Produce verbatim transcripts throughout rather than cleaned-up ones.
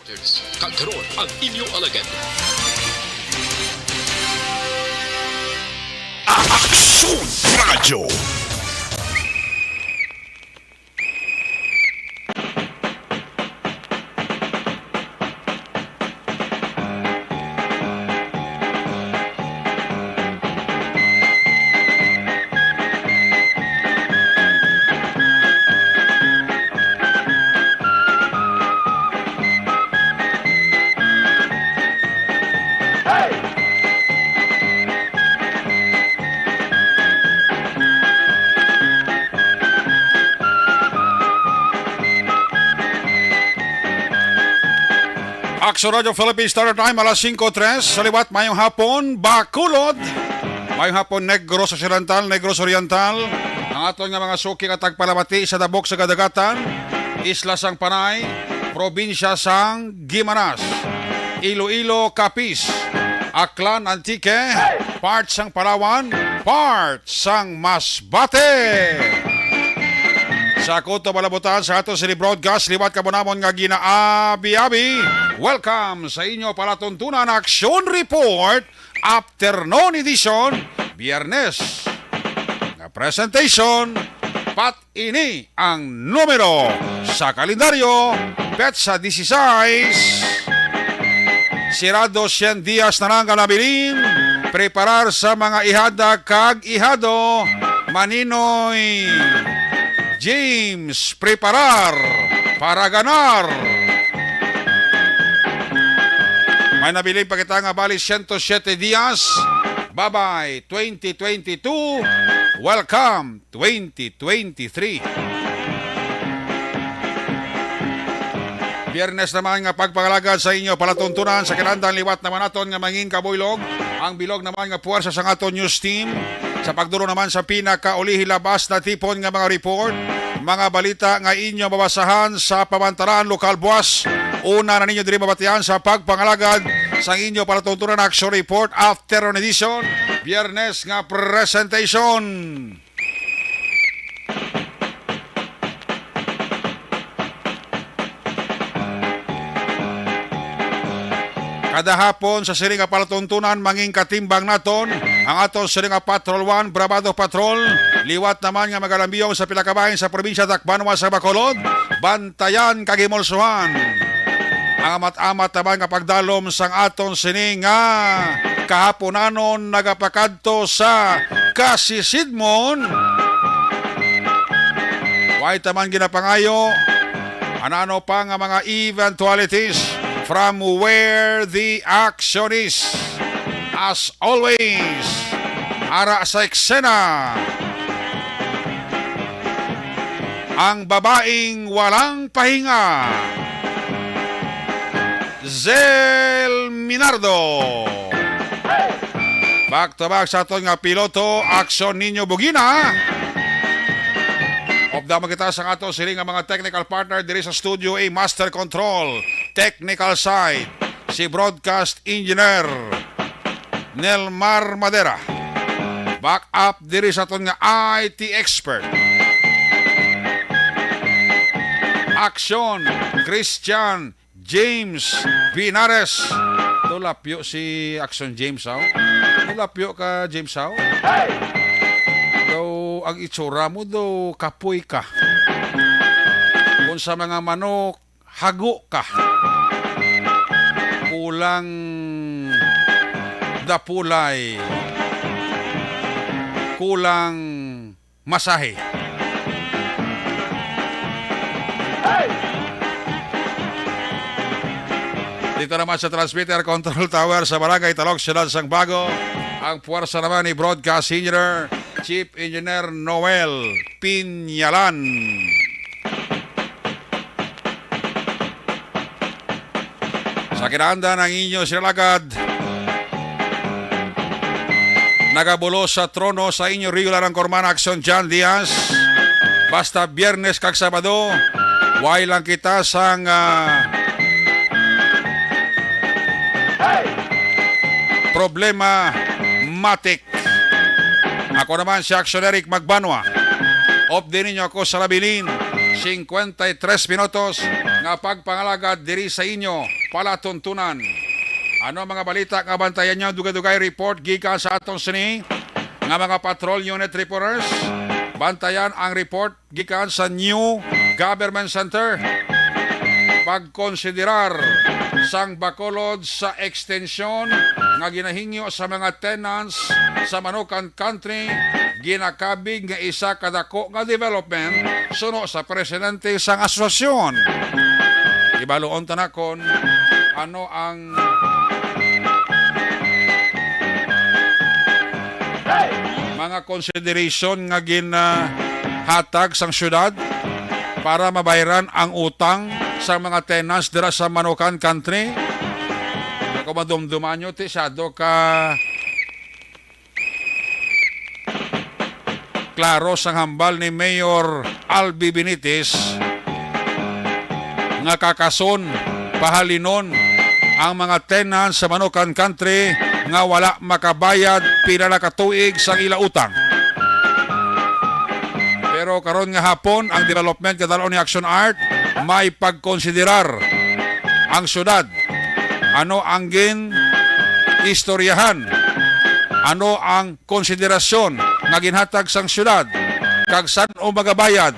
Kag karon ang inyo alagad. Aksyon Radyo. Aksyon Radyo Philippines Standard Time, alas singko tres. Sa liwat, mayong hapon, Bacolod. Mayong hapon, Negros Occidental, Negros Oriental. Ang aton nga mga suki nga tagpalamati sa tabok sa kadagatan, isla sang Panay, probinsya sang Guimaras, Iloilo, Capiz, Aklan, Antique, part sang Palawan, part sang Masbate. Sa kutob nga kalibutan sa aton sini broadcast, liwat kamo namon nga ginaabi-abi. Welcome sa inyo palatuntunan Action Report, Afternoon Edition, Biyernes. Nga presentation, Pat Ini Ang Numero sa Kalendaryo, petsa dieciséis. Sirado syen dias na lang ka nabilin. Preparar sa mga ihada kag ihado. Maninoy James, preparar para ganar. May nabilin pa kita nga bali siyento siyete dias. Bye-bye, twenty twenty-two. Welcome, twenty twenty-three. Biyernes naman nga pagpangalagad sa inyo palatuntunan sa kinahanglan, liwat naman naton nga mangin kabuylog. Ang bilog naman nga puwersa sang aton news team sa pagduro naman sa pinakaulihi labas na tipon nga mga report, mga balita nga inyo mabasahan sa pamantaran lokal buwas. Una na ninyo diri mabatian sa pagpangalagad sang inyo palatuntunan Action Report Afternoon Edition, Biyernes nga presentation. Kada hapon sa sini nga palatuntunan, mangin katimbang naton ang aton sini nga Patrol One, Brabado Patrol. Liwat naman nga magalambiyong sa pila ka bahin sa probinsya Tacbanwa sa Bacolod, bantayan kag himulsuhan ang amat-amat naman nga pagdalom sang aton sini nga kahaponanon nagapakadto sa kasisidmon. Way taman ginapangayo, ano-ano pa nga mga eventualities from where the action is. As always, ara sa eksena, ang babaeng walang pahinga, Zel Minardo. Back to back sa aton nga piloto, aksyon ninyo bugina. Upda man kita sa ato sini nga mga technical partner diri sa studio A, Master Control, technical side, si Broadcast Engineer Nelmar Madera. Back up diri sa aton nga I T expert, Aksyon, Christian James Binares. Daw lapyo si Aksyon James, aw. Daw lapyo ka, James, aw. Daw ang itsura mo, daw kapoy ka. Kung sa mga manok, hago ka. Kulang dapulay. Kulang masahe. Dito naman sa Transmitter Control Tower sa Barangay Talok, Siyudad sang Bago, ang puwersa naman ni Broadcast Engineer, Chief Engineer Noel Pinyalan. Sa kinahanglan ang inyo sinalagad, nagabulos sa trono sa inyo regular ang Korman Aksyon John Diaz. Basta Biyernes kag Sabado, way lang kita sang, ah, problema matik. Ako naman si Aksyon Eric Magbanwa. Updi ninyo ako sa labilin, singkwenta y tres minutos, nga pagpangalagad diri sa inyo palatuntunan. Ano ang mga balita nga bantayan nyo? Dugay-dugay report gikan sa atong sini nga mga patrol unit reporters. Bantayan ang report gikan sa New Government Center. Pagkonsiderar sang Bacolod sa extension nga ginahingyo sa mga tenants sa Manukan Country ginakabig nga isa ka dako nga development suno sa presidente sang asosasyon. Ibaluon ta na kon ano ang mga consideration nga ginhatag sang syudad para mabayran ang utang sa mga tenants dira sa Manukan Country. Ako madumduman nyo, ti, sado ka klaro sang hambal ni Mayor Albi Benitez nga kakason, pahalinon ang mga tenants sa Manukan Country nga wala makabayad pila na ka tuig sang ila utang. Pero karon nga hapon, ang development nga dal-on ni Action Art may pagkonsiderar ang syudad. Ano ang gin-istoryahan? Ano ang konsiderasyon nga ginhatag sang syudad, kag san-o magabayad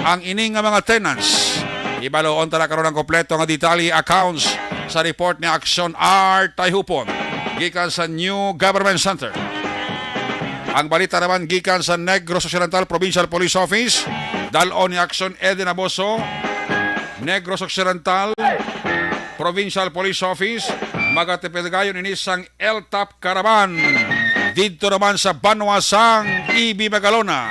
ang ini nga mga tenants? Ibaluon ta na karon ang kompleto nga detalye, accounts sa report ni Action Art Tayhupon gikan sa New Government Center. Ang balita naman gikan sa Negros Occidental Provincial Police Office, dal-on ni Action Eden Aboso, Negros Occidental Provincial Police Office, magatipid gayod ini sang L TAP Caravan didto naman sa banwa sang E B Magalona.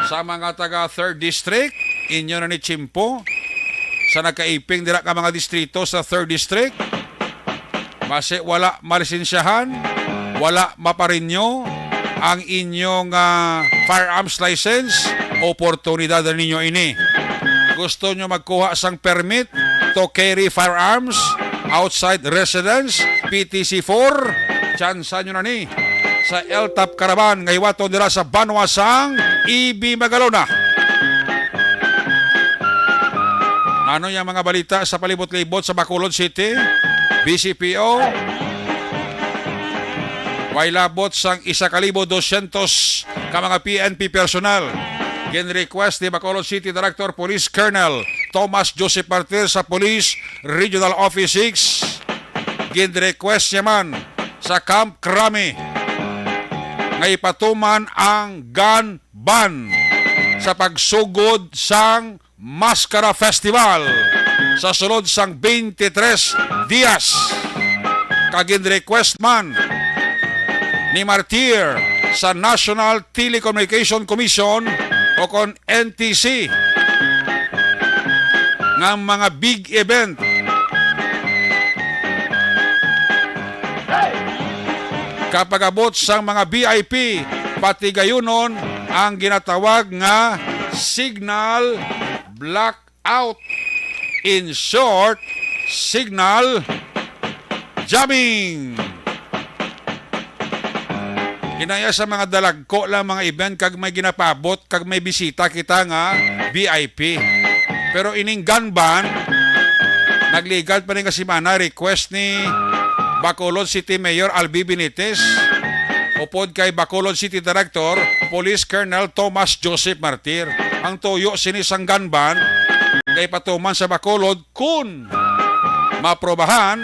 Sa mga taga Third District, inyo na ni tiyempo sa nagkaiping dira nga mga distrito sa Third District. Basi wala malisensyahan, wala maparinyo ang inyong, ah, firearms license, oportunidad na ninyo ini. Gusto nyo magkuha sang permit to carry firearms outside residence, P T C four? Tsansa nyo na ni sa L TAP Caravan nga hiwaton dira sa banwa sang E B Magalona. Ano yung mga balita sa palibot-libot sa Bacolod City? B C P O, way labot sang isa ka libo dosyentos ka mga P N P personnel. Gin-request ni Bacolod City Director Police Colonel Thomas Joseph Martir sa Police Regional Office six. Gin-request niya man sa Camp Crame nga ipatuman ang gun ban sa pagsugod sang Mascara Festival sa sulod sang twenty-three Dias. Kag gin-request man ni Martir sa National Telecommunication Commission o kon N T C nga mga big event kapag-abot sang mga V I P, patigayunon ang ginatawag nga signal blackout. In short, signal jamming. Inaya sa mga dalagko lang mga event kag may ginapabot kag may bisita kita nga V I P. Pero ining gun ban, nagligad pa ni nga semana, request ni Bacolod City Mayor Albi Benitez upod kay Bacolod City Director Police Colonel Thomas Joseph Martir. Ang tuyo sini sang gun ban kay patuman sa Bacolod kun maprobahan,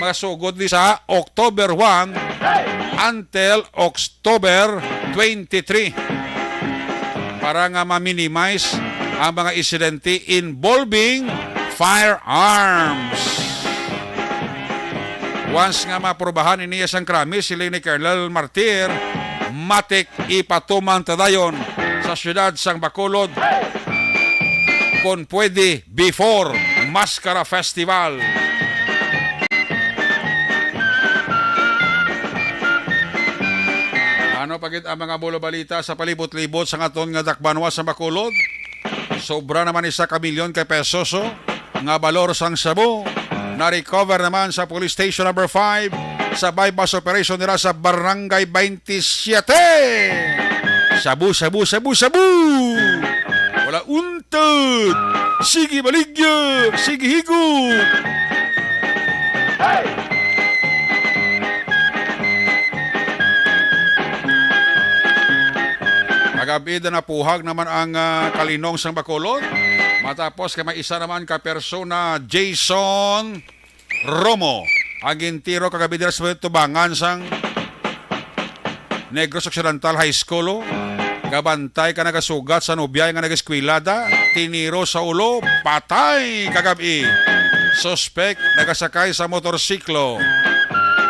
magasugod ni sa October one until October twenty-three para nga ma-minimize ang mga insidente involving firearms. Once nga maprobahan ini sang Crame, siling ni Colonel Martir, matik ipatuman ta dayon sa siyudad sang Bacolod, kon pwede, before Mascara Festival. Ano pa gid ang mga bulo balita sa palibot-libot sa aton nga dakbanwa sa Bacolod? Sobra naman isa ka milyon ka pesos, oh, nga balor sang shabu na-recover naman sa Police Station Number five sa buy-bust operation nila sa Barangay twenty-seven. Shabu, shabu, shabu, shabu! Wala untud! Sige baligya! Sige higop! Kagab-i na napuhag naman ang, ah, kalinong sang Bacolod. Matapos kay may isa naman ka persona, Jason Romo, ang gintiro kagab-i dira sa tubangan sang Negros Occidental High School, oh. Gabantay ka nagasugat sa nobya nga nag-eskwela da, tiniro sa ulo, patay kagab-i. Suspek nagasakay sa motorsiklo.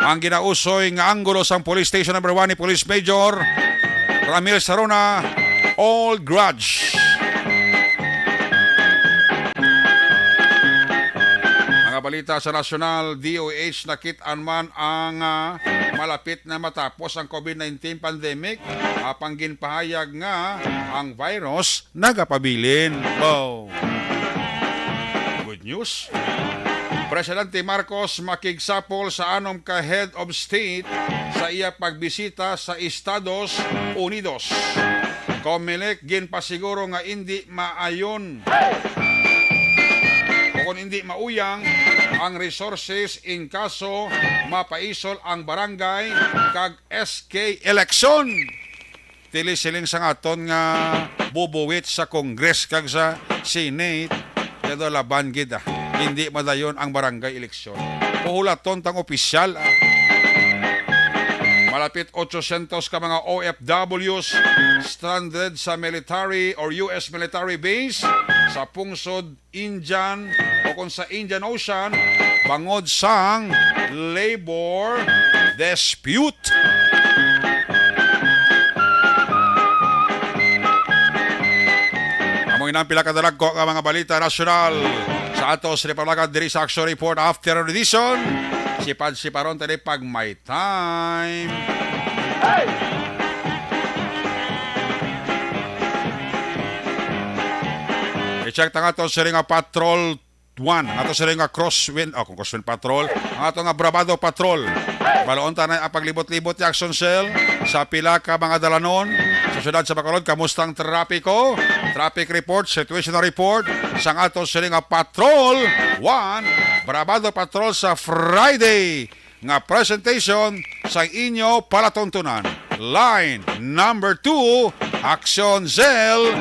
Ang ginausoy nga anggulo sang Police Station Number One ni Police Major Ramil Sarona, all grudge. Mga balita sa nasyonal, D O H nakit-an man ang, ah, malapit na matapos ang COVID nineteen pandemic, apang ginpahayag nga ang virus nagapabilin. Wow! Good news. Presidente Marcos makigsapol sa anom ka head of state sa iya pagbisita sa Estados Unidos. Comelec ginpasiguro nga indi maayon o kon indi mauyang ang resources in kaso mapaisol ang barangay kag S K election. Tili siling sang aton nga bubuwit sa Congress kag sa Senate, kay daw laban gid, ah, hindi madayon ang barangay eleksyon. Puhulaton tang opisyal, ah. Malapit ochocientos ka mga O F Ws stranded sa military or U S military base sa pungsod Indian o kung sa Indian Ocean bangod sang labor dispute. Amo ina ang pila ka dalagko nga mga balita nasyonal sa ato sa Repamlaga diri sa Action Report Afternoon Edition. Sipad-siparon tani pag may time. I-check ta nga to sini nga Patrol One, ang ato sini nga Crosswind, oh, kung Crosswind Patrol, ang ato nga Brabado Patrol. Baloon ta na ang paglibot-libot ni Action Cell sa pila ka mga dalanon sa siyudad sa Bacolod. Kamusta ang trapiko? Traffic report, situational report sang ato sini nga Patrol One, Brabado Patrol sa Friday nga presentation sa inyo palatuntunan. Line number two, Action Cell.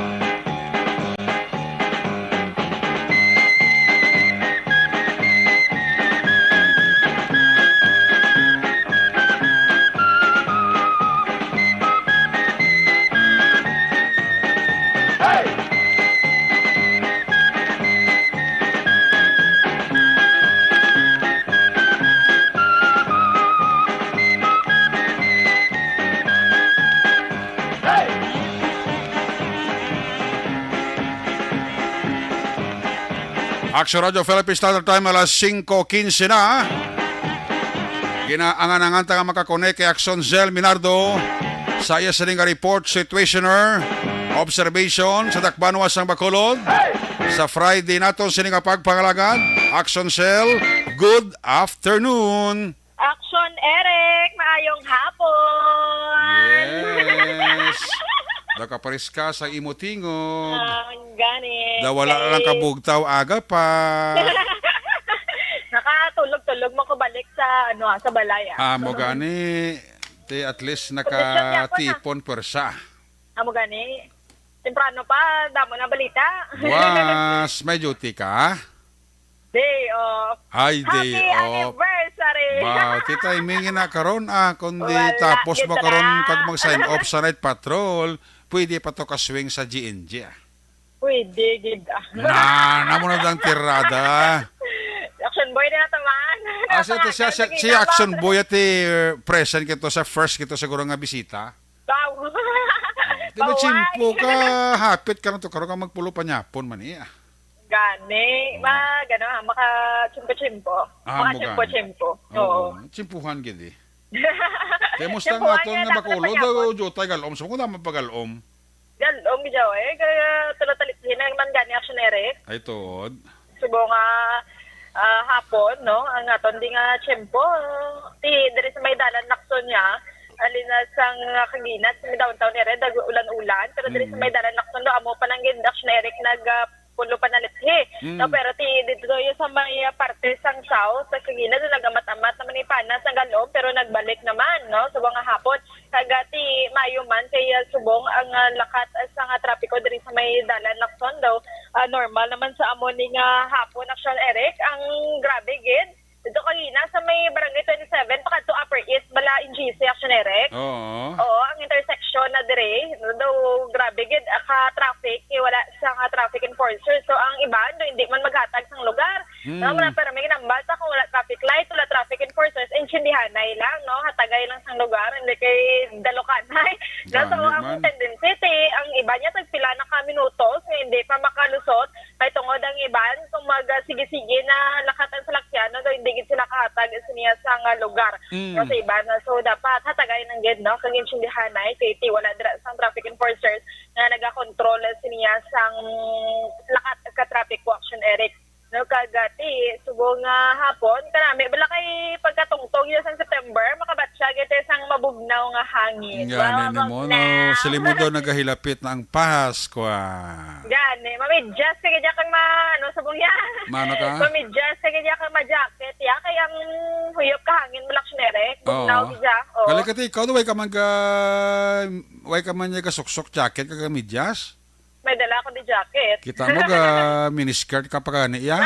Action Radio Philippines Standard Time, alas singko quince na. Ginaangan-angan ta nga makakonek kay Action Zell Minardo sa iya sini nga report, situationer, observation sa dakbanwa sang Bacolod. Sa Friday nato sini nga pagpangalagad, Action Cell, good afternoon. Action Eric, maayong hapon. Yes. Daw ka pares ka sa imo tingog. Ah, gani. Daw wala lang kabugtaw, aga pa. Nakatulog-tulog mo ko balik sa, ano, ah, sa balay, ah. Ah, mo gani. Te, at least nakatipon pwersa. Amo gani. Temprano pa, damo na balita. Buwas, may duty ka? Day off. Ay, day off. Happy anniversary! Wow, ti timing na karon, ah, kundi tapos mo karon kag mag-sign off sa night patrol, pwede pa to ka-swing sa G N G, ah. Pwede gid, ah. Na, namo na dang tirada. Action boy na naman. Ah, si, si, si, si Action Boy ati, eh, present kito sa first kito siguro nga bisita. Wow. Di ba, chimpo ka, hapit ka na to, karon ka magpulo panyapon man iya. Gani, ma, gano, ha, maka chimpo-chimpo. Ah, maka chimpo-chimpo. Oo. Chimpuhan gid eh. Kaya musta nga aton nga Bacolod, daw jutay galom. Sa mga naman pagalom. Galom, gid eh. Kaya tulad talit, hinay man gani, Action Eric. Ay, tuod. Subo nga, ah, hapon, no? Ang aton di nga tiyempo, ti, diri sa may dalan Lacson niya, alin na sang, ah, Caguinas, sa may downtown area, dag-, ulan-ulan, pero diri sa may dalan Lacson, no, amo pa lang gid, Action Eric, nag, ah, pulo pa nalithi, Mm. no? Pero ti dito yo sa may, ah, parte sang south, sa Kagina, doon nagamat-amat naman ni Pana sa Galom, pero nagbalik naman, no? Subong nga hapon, kag, ah, ti maayo man kay, ah, subong ang, ah, lakat, ah, sa nga trapiko diri sa may dalan Lacson daw, ah, normal naman sa amo ni nga hapon, Action Eric, ang grabe gid. Dito kagina sa may Barangay twenty-seven, pakadto Upper East, bala, N G C, Action Eric. Oo. Oo, ang intersection na dire, daw grabe gid, ah, ka traffic, kay wala sa nga traffic enforcer. So, ang iban, do, hindi man maghatag sang lugar. Hmm. No, wala, pero may ginambal ta kung wala traffic light, wala traffic enforcers, intindihanay lang, no? Hatagay lang sang lugar, hindi kay dalukanay. No, so, Gani ang man. tendency, ti, ang iban niya, tagpila na ka minutos, nga hindi pa makalusot, kay tungod ang iban, kung mag, ah, sige-sige na lakatan sa lakyan, no, daw hindi gid sila kahatag sa niya sa nga lugar. Mm. No, sa iban, no? So, dapat hatagay nang gid, no, kag intindihanay, kay ti wala dira sang traffic enforcers nga nagakontrol sa niya sang lakat ka traffic ko, Action Eric. No, kag, ah, ti, subong nga hapon, kanami, bala kay pagkatungtong yun sang September, makabatsyag ito sang mabugnaw nga hangin. Nga, Wow, nini mo, no, mabugnaw. Sa limo daw nagahilapit na ang Pasko, ah. Gani, mamidyas ka gid kang ma-, ano, subong yan. Mano ka? Mamidyas ka gid kang ma-jacket, ya, kay ang huyop ka hangin, malak siya, nere. Bugnaw Oo. gid siya. Oo. Balik ka, ti, ikaw, way ka man ka, way ka man niya kasuksok jacket, kag midyas? May dala ako di jacket. Kita mo, ga miniskirt ka pa gani, ya?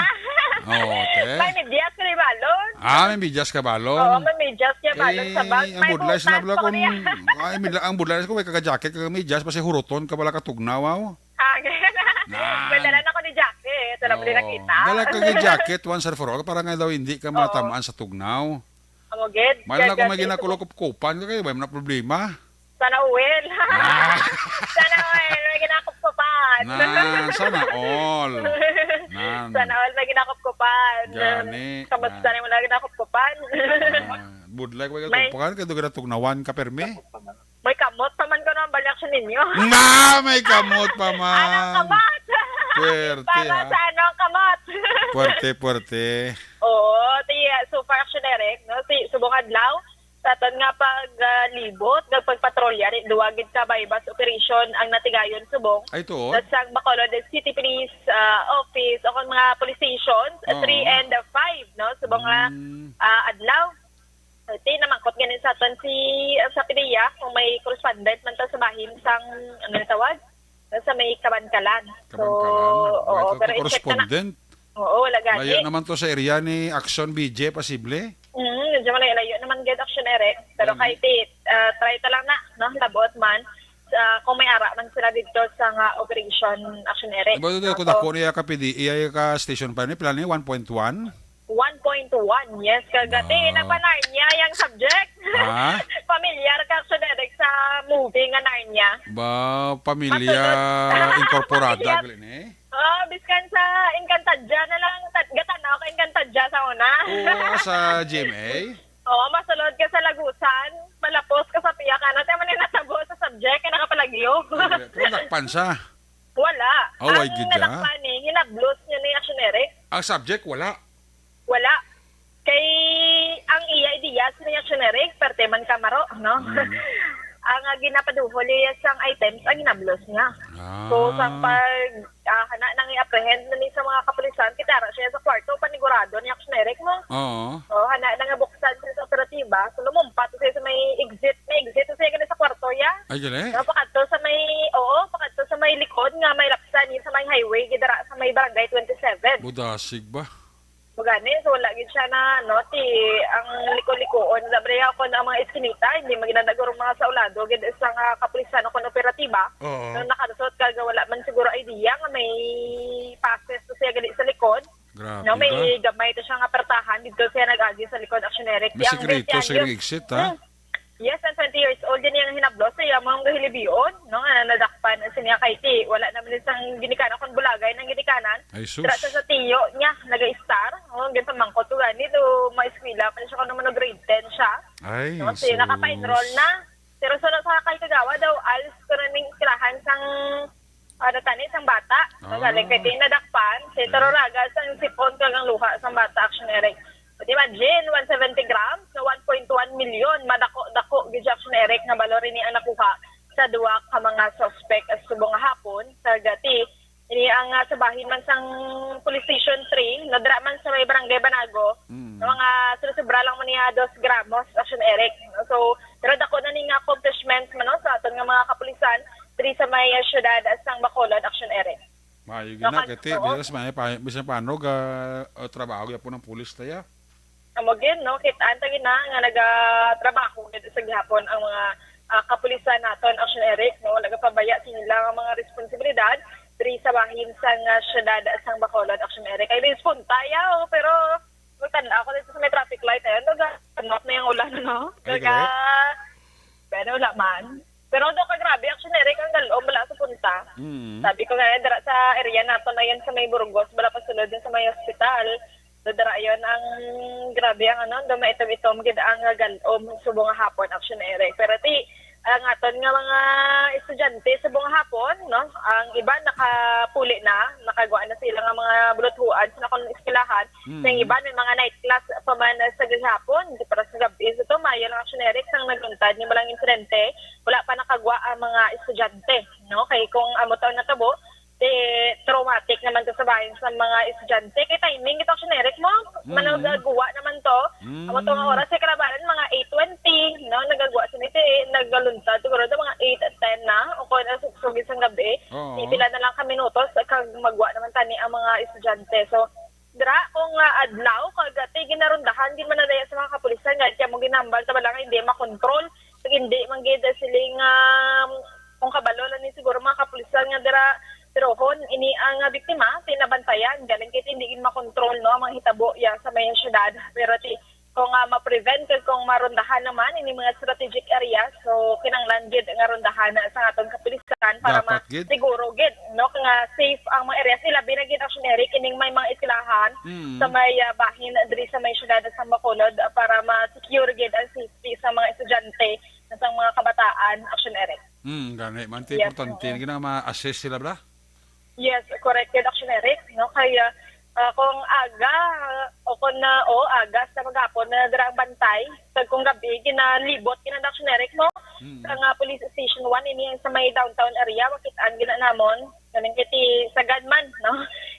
Oo, te. May medyas ka di balon. Ah, may medyas ka balon. Oo, may medyas ka balon sa bag. Kay ang May budlay sa butas nabla ko kung, niya. Ay, midla-, ang budlay ko may kaka-jacket, kaka-medyas, basi huruton ka, wala ka tugnaw, aw. Ah, ganyan. Nan. May dala na ko ni jacket. Alam mo, di Oo. nakita. Dala ka ni jacket once and for all para nga daw hindi ka Oo. matamaan sa tugnaw. Amo gid. Mahal na Gag-, kung may gag-, ginakulokop-kopan ka kayo, may na problema. Sana all. Ah. Sana all. May ginakupkupan. Na, sana all. Nan. Sana all may ginakupkupan. Gani. Kamusta Nan. na yung mga ginakupkupan? Ah, budlay ko may May ginakupkupan, kaya doon ginatugnawan ka, permi? May kamot pa man ko ng bali action ninyo. Ma, may kamot pa man. Anong kamot? Puwerte, Para ha? sa anong kamot? Puwerte, puwerte. Oo, ti, so far, Action Eric, no? Si, subong adlaw, sa aton nga pag, ah, libot, nga pagpatrolya, ri-, duwa gid ka buy-bust operation ang natigayon subong. Ay, tuod? Sa sang Bacolod City Police, ah, Office, o kung mga police stations, ah, Oo. three and five, no? Subong nga, Mm. ah, adlaw. Ti, namangkot gani sa aton si, ah, sa P D E A, kung may correspondent man ta sa bahin sang, ano na tawag? Sa may Kabankalan. So, Kabankalan? oo, Wala ka pero i-check na na. correspondent? Oo, wala gani. Layo naman to sa area ni Action B J, posible? Mm, medyo malayo-layo naman gid, Action Eric. Pero Gani. kahit i-, ah, try ta lang na, no? Labot man. Sa, kung may ara man sila dito sa nga operation, Action Eric. Diba, ito, Ako, kung dako niya ka P D E A ka station pa ni, plan ni one point one? One point one, yes. Kagati, Ah. na pa Narnia yung subject. Ha? Pamilyar ka, Action Eric, sa movie nga Narnia? Ba, pamilya Masunod. incorporada, Pamilyar. gali ni? Oh, biskan sa Encantadia na lang, tat-, gatanaw ka Encantadia sa una. Oo, sa G M A? Oo, masulod ka sa Lagusan, malapos ka sa Piakan. Ate, man yung natabo sa subject, kaya nakapalagyo. Ay, pero lakpan sa? Wala. Oh, why Ang gid ya? nadakpan ni, hinablos niya ni Action Eric. Ang subject, wala? Wala. Kay ang iya ideas ni Action Eric, perte man ka maro, no? Mm. Ang, ah, ginapaduhol niya sang items, ang hinablos niya. Ah. So, sa pag, ah, hana nang i-apprehend na ni sa mga kapulisan, kita ra siya sa kwarto, panigurado ni Action Eric mo. Oo. Oh, hana na nga buksan siya sa operatiba. So, lumumpat siya sa may exit, may exit siya gani sa kwarto ya. Ay, gali? No, pakadto sa may, oo, pakadto sa may likod nga may lapsan ni sa may highway, gidara sa may barangay twenty-seven. Budasig ba? Magani, so wala gid siya na, no, ti, ang liko-likoon. Sabi niya, kung ang mga eskinita, hindi maginadagor mga sa ulado, gid sa nga kapulisan o kung operatiba. Oo. Nung nakalusot ka, nga wala man siguro idea nga may passes to siya gali sa likod. Grabe No, may ba? gamay to siya nga pertahan, dito siya nag-agi sa likod, Action Eric. May Yang sikreto sa Vitian, exit, ha? Hmm. Yes, ang twenty years old, yan yung hinablo sa iya, mga gahilibion, no, nga nadakpan sa niya kay ti. Wala naman isang ginikanan, kung bulagay ng ginikanan. Ay, sus. Tira siya sa tiyo niya, nag-star. Oh, ang ginpamangkot ko gani, do, may eskwela pa siya, kung naman grade ten siya. Ay, No, so, sus. nakapa-enroll na. Pero sa, sa kay Kagawa daw, alis ko na ning eskwelahan sang, ano, tani, sang bata. Ah. Magaling kay ti nadakpan, si Okay. Taruraga sang sipon kag ang luha sang bata, Action Eric. But imagine, one seventy grams na one point one million, madako-dako gid siya, Action Eric, nga balor ini ang nakuha sa duwa ka mga suspect sa subong nga hapon sa Gati. Ini ang, ah, sa bahin man sang Police Station three, no, dira man sa may Barangay Banago, Mm. no, mga sobra-sobra lang man niya dos gramos, Action Eric. So, pero dako na ni nga accomplishments man, no, sa aton nga mga kapulisan diri sa may, ah, siyudad sang Bacolod, Action Eric. Maayo gina, Nakas-, kay ti, oo. Bisan may pa, bisan paano ga, ah, trabaho gyapon ang pulis ta ya. Amo gid, no, kit-an ta gid na nga nagatrabaho gid sa gihapon ang mga, ah, kapulisan naton, Action Eric, no, nagapabaya sila nga mga responsibilidad diri sa bahin sang, ah, siyudad sang Bacolod, Action Eric. Kay respond tayo, pero magtan-aw ko dito sa may traffic light, ayun, naga-, ano na yung ulan, no? Ay, Naga-, correct. Pero wala man. Pero do ka grabe, Action Eric, ang galom, wala sa punta. Mm. Sabi ko nga, dira sa area nato na yan sa may Burgos, wala pa sulod yun sa may hospital. So, dira yun ang grabe ang ano, do maitom-itom gid ang galom subong nga hapon, Action Eric. Pero ti, ang aton nga mga estudyante subong nga hapon, no? Ang iba nakapuli na, nakagwa na sila nga mga buluthuan sa nakon eskwelahan. Mm. Sa iba may mga night class pa man sa gihapon, para sa gabi. So, tumayo lang, Action Eric, sang nagluntad ni malang insidente, wala pa nakagwa ang mga estudyante, no? Kay kung amo to ang natabo, di traumatic naman to sa bahin sa mga estudyante. Kay timing ito, Action Eric, mo? Mm. Managaguwa naman to. Mm. Amo to nga oras, sa kalabanan, mga eight twenty, no? Nagagwa sini, ti, nagaluntad, siguro to mga eight ten na, o kung ano, sugsugid sang gabi. Oo. Di pila na lang ka minutos, kag magwa naman tani ang mga estudyante. So, dira, kung, ah, adlaw, kag, ah, ti, ginarondahan gid man na daya sa mga kapulisan, nga kaya mo ginambal, ta ba lang, hindi makontrol. Kag hindi man gid, ah, siling, um, kung kabalo lang ni siguro mga kapulisan nga dira, pero hon, ini ang, ah, biktima, tinabantayan, galing kay hindi gid makontrol, no, ang mga hitabo ya sa may syudad. Pero ti, kung, ah, ma-prevent, kag kung marondahan naman, ini mga strategic areas, so, kinanglan gid nga rondahan sa aton kapulisan para Dapat ma-, gid. siguro gid, no, nga safe ang mga areas. Ilabi na gid, Action Eric, ining may mga eskwelahan Mm. sa may, ah, bahin diri sa may syudad sa Bacolod, ah, para ma-secure gid ang safety sa mga estudyante, sa mga kabataan, Action Eric. Hmm, gani man, ti Yes, importante oo. na gina ma-assist sila, bla? Yes, correct gid, Action Eric, no? Kaya, ah, kung aga, o kung na, o aga sa maghapon na dira ang bantay, kag kung gabi, ginalibot, gina, Action Eric, no? Mm. Sa nga Police Station one, ini sa may downtown area, makit-an gina namon. Galing kiti sagad man, no?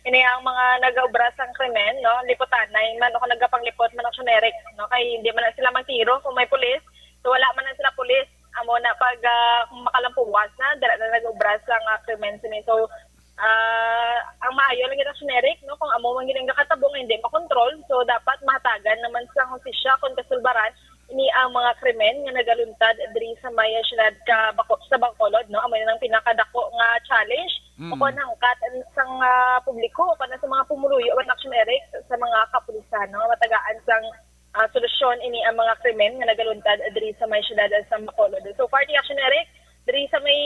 Ini ang mga nagaobra sang krimen, no? Liputanay man, o kung nagapanglipot man, Action Eric, no? Kay hindi man na sila magtiro kung may pulis. So, wala man na sila pulis. Amo na pag, ah, kung makalampuwas na, dira na nag-obra sa nga krimen sini. So, ah, ang maayo lang gid, Action Eric, no, kung amo man gid ang gakatabo nga hindi makontrol, so dapat mahatagan naman sa hustisya kung kasulbaran ini ang mga krimen nga nagaluntad diri sa may siyudad ka Baco-, sa Bacolod, no? Amo na ang pinakadako nga challenge Mm. o kung hangkat sang, ah, publiko o kung sa mga pumuluyo, Action Eric, sa mga kapulisan, no? Matagaan sang ah, solusyon ini ang mga krimen nga nagaluntad diri sa may siyudad sa Bacolod. So far, di, Action Eric, diri sa may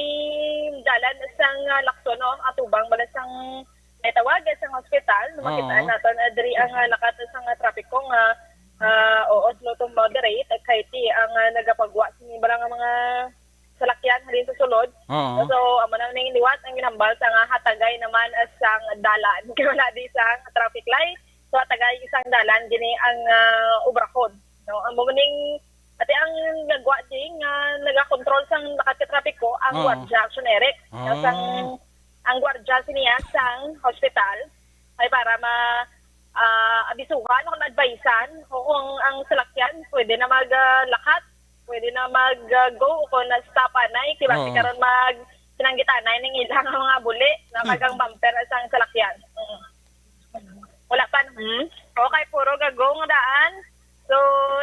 dalan sang, ah, Lacson, no, atubang bala sang may tawag sang hospital, no, makitaan Oh. naton, ah, diri ang, ah, lakat sang, ah, trapiko nga, ah, oo, slow to moderate, kay ti ang, ah, nagapagwa sini bala nga mga salakyan halin sa sulod. Oo. So, amo na ning liwat ang ginhambal sa nga hatagay naman, ah, sang dalan. Kay wala di sang traffic light. So, hatagay sang dalan gini ang, ah, obrahon. No, amo ning, ati ang nagwa di nga nagakontrol sang lakat ka trapiko ang Oo. gwardiya, Action Eric. Ah. Sang, ang gwardiya siniya sang hospital ay para ma-, ah, abisuhan o advisean o kung ang salakyan pwede na mag, ah, lakat, pwede na mag, ah, go o kung na-stop anay, kay basi Oo. karon mag sinanggitanay ning ilang mga buli na Hmm. kagang bumper sang salakyan. Mm. Wala pa, hmm? Okay, puro ga-go nga daan. So,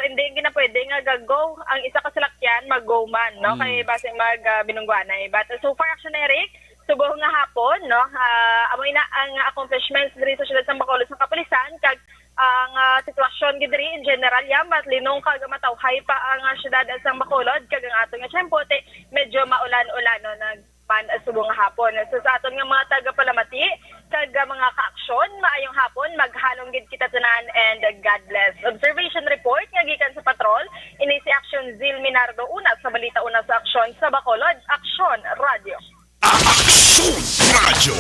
hindi gina pwede nga ga-go. Ang isa ka salakyan, mag-go man, no? Mm. Kay basi mag, ah, binungguanay. But, uh, so far, Action Eric, subong nga hapon, no? Ah, amo ina ang accomplishments diri sa siyudad sa Bacolod sa kapulisan, kag ang, ah, sitwasyon gid diri in general, ya, mas linong kag matawhay pa ang, ah, siyudad sa Bacolod, kag ang aton nga tiyempo, ti, medyo maulan-ulanon na man subong nga hapon. So, sa aton nga mga tagapalamati kag, ah, mga kaaksyon, maayong hapon, maghalong gid kita tanan, and God bless. Observation report nga gikan sa patrol, ini si Action Zil Minardo, una sa balita, una sa aksyon sa Bacolod, Aksyon Radio. Aksyon Radio.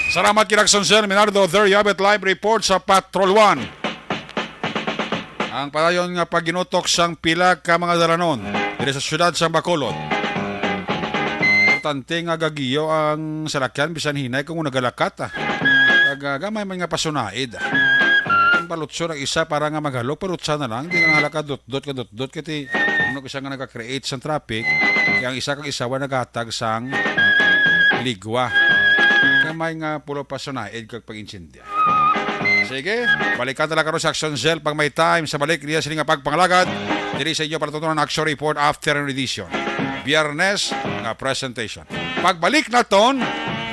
Salamat kay Aksyon Zil Minardo. There you have it, live report sa Patrol One. Ang padayon nga pagginutok sang pila ka mga dalanon diri sa siyudad sa Bacolod. Importante nga gagiyo ang salakyan bisan hinay kung nagalakat, ah. Kag, ah, gamay man nga pasunaid, ah. Ang palutso ng isa para nga maghalok, palutsa na lang, di na nga halaka dot-dot ka dot-dot, kay ti-, ano, isa nga nagka-create sang traffic, kaya ang isa kag isa wa naghatag sang ligwa. Gamay nga pulo pasunaid kag pag-insindihan. Sige, balikan na lang karon sa Action Cell pag may time sa balik niya sini nga pagpangalagad. Diri sa inyo palatuntunan Action Report Afternoon Edition. Biyernes nga presentation. Pagbalik naton,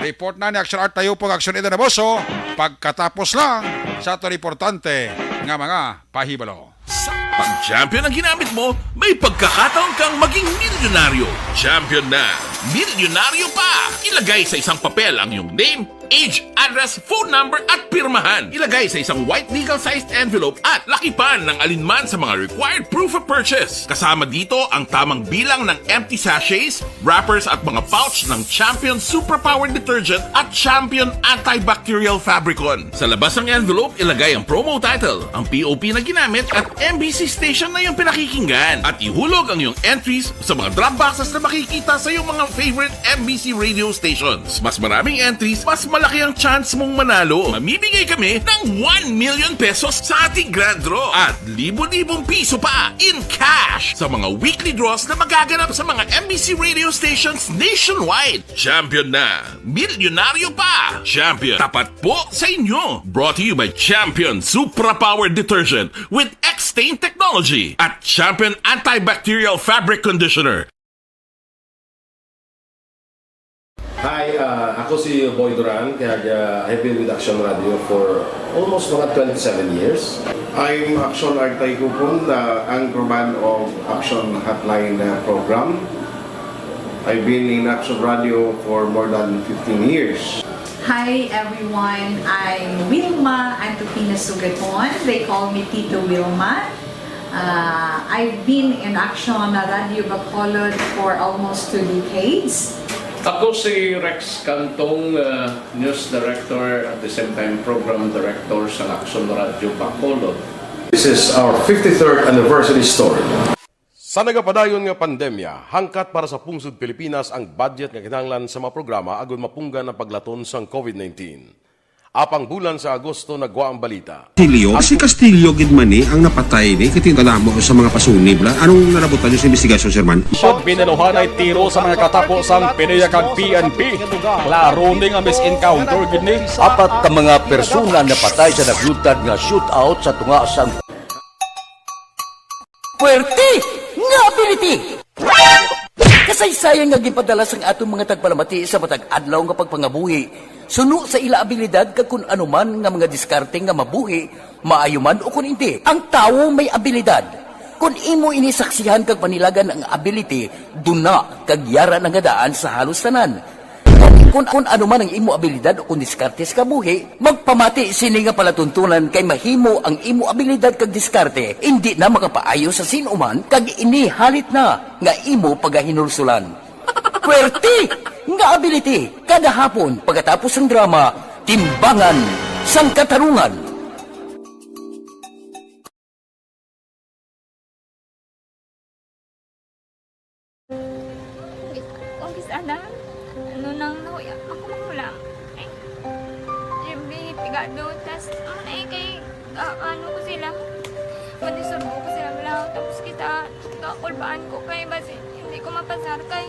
report na ni Action Art Tayupog, Action Eden Aboso, pagkatapos lang sa aton importante nga mga pahibalo. Sa pag-champion ang ginamit mo, may pagkakataon kang maging milyonaryo. Champion na, milyonaryo pa! Ilagay sa isang papel ang iyong name, age, address, phone number, at pirmahan. Ilagay sa isang white legal-sized envelope at lakipan ng alinman sa mga required proof of purchase. Kasama dito ang tamang bilang ng empty sachets, wrappers at mga pouch ng Champion Superpower Detergent at Champion Antibacterial Fabricon. Sa labas ng envelope, ilagay ang promo title, ang P O P na ginamit at M B C station na iyong pinakikinggan. At ihulog ang iyong entries sa mga drop boxes na makikita sa iyong mga favorite M B C radio stations. Mas maraming entries, mas malaki ang chance mong manalo. Mamimigay kami ng one million pesos sa ating grand draw at libo-libong piso pa in cash sa mga weekly draws na magaganap sa mga M B C radio stations nationwide. Champion na! Milyonaryo pa! Champion, tapat po sa inyo! Brought to you by Champion Supra Power Detergent with X-Stain Technology at Champion Antibacterial Fabric Conditioner. Hi, ah, ako si Boy Duran, kaya, ah, I've been with Action Radio for almost mga twenty-seven years. I'm Action Artay Kupon, the anchorman of Action Hotline, ah, program. I've been in Action Radio for more than fifteen years. Hi everyone, I'm Wilma Antupina Sugaton. They call me Tito Wilma. Uh, I've been in Action Radio Bacolod for almost two decades. Ako si Rex Cantong, uh, news director, at the same time program director sa Action Radio Bacolod. This is our fifty-third anniversary story. Sa nagapadayon nga pandemya, hangkat para sa pungsod Pilipinas ang budget nga kinahanglan sa mga programa agud mapunggan ang paglaton sang COVID nineteen. Apang bulan sa Agosto nagwa ang balita. Castillo, si Castillo gid man ni ang napatay ni, kay tinala mo sa mga pasunib la. Anong nalabutan niyo sa investigasyon, Sir Man? Pag binaluhanay tiro sa mga katapo sang PDEA kag P N P, klaro ni nga mis-encounter gid ni. Apat ka mga persona napatay sa nagluntad nga shootout sa tunga sang Puwerte nga ability! Kasaysayan nga ginpadala sang aton mga tagpalamati sa matag adlaw nga pagpangabuhi, suno sa ila abilidad kag kun ano man nga mga diskarte nga mabuhi, maayo man o kun indi. Ang tawo may abilidad. Kun imo ini saksihan kag panilagan ang ability, duna kag yara na nga daan sa halos tanan. Kun, kun ano man ang imo abilidad o kun diskarte sa kabuhi, magpamati sini nga palatuntunan kay mahimo ang imo abilidad kag diskarte indi na makapaayo sa sin-o man kag ini halit na nga imo pagahinulsulan. Puwerte nga ability kada hapon pagkatapos sang drama, Timbangan sang Katarungan. Kung kis-, ana, ano nang nahuya, ako makulang. Eh, siyempre, pigado, tas, ano na eh, kay, ah, ano ko sila, madisurbo ko sila lang, tapos kita, kakulbaan ko kay, basi, hindi ko mapasar kay.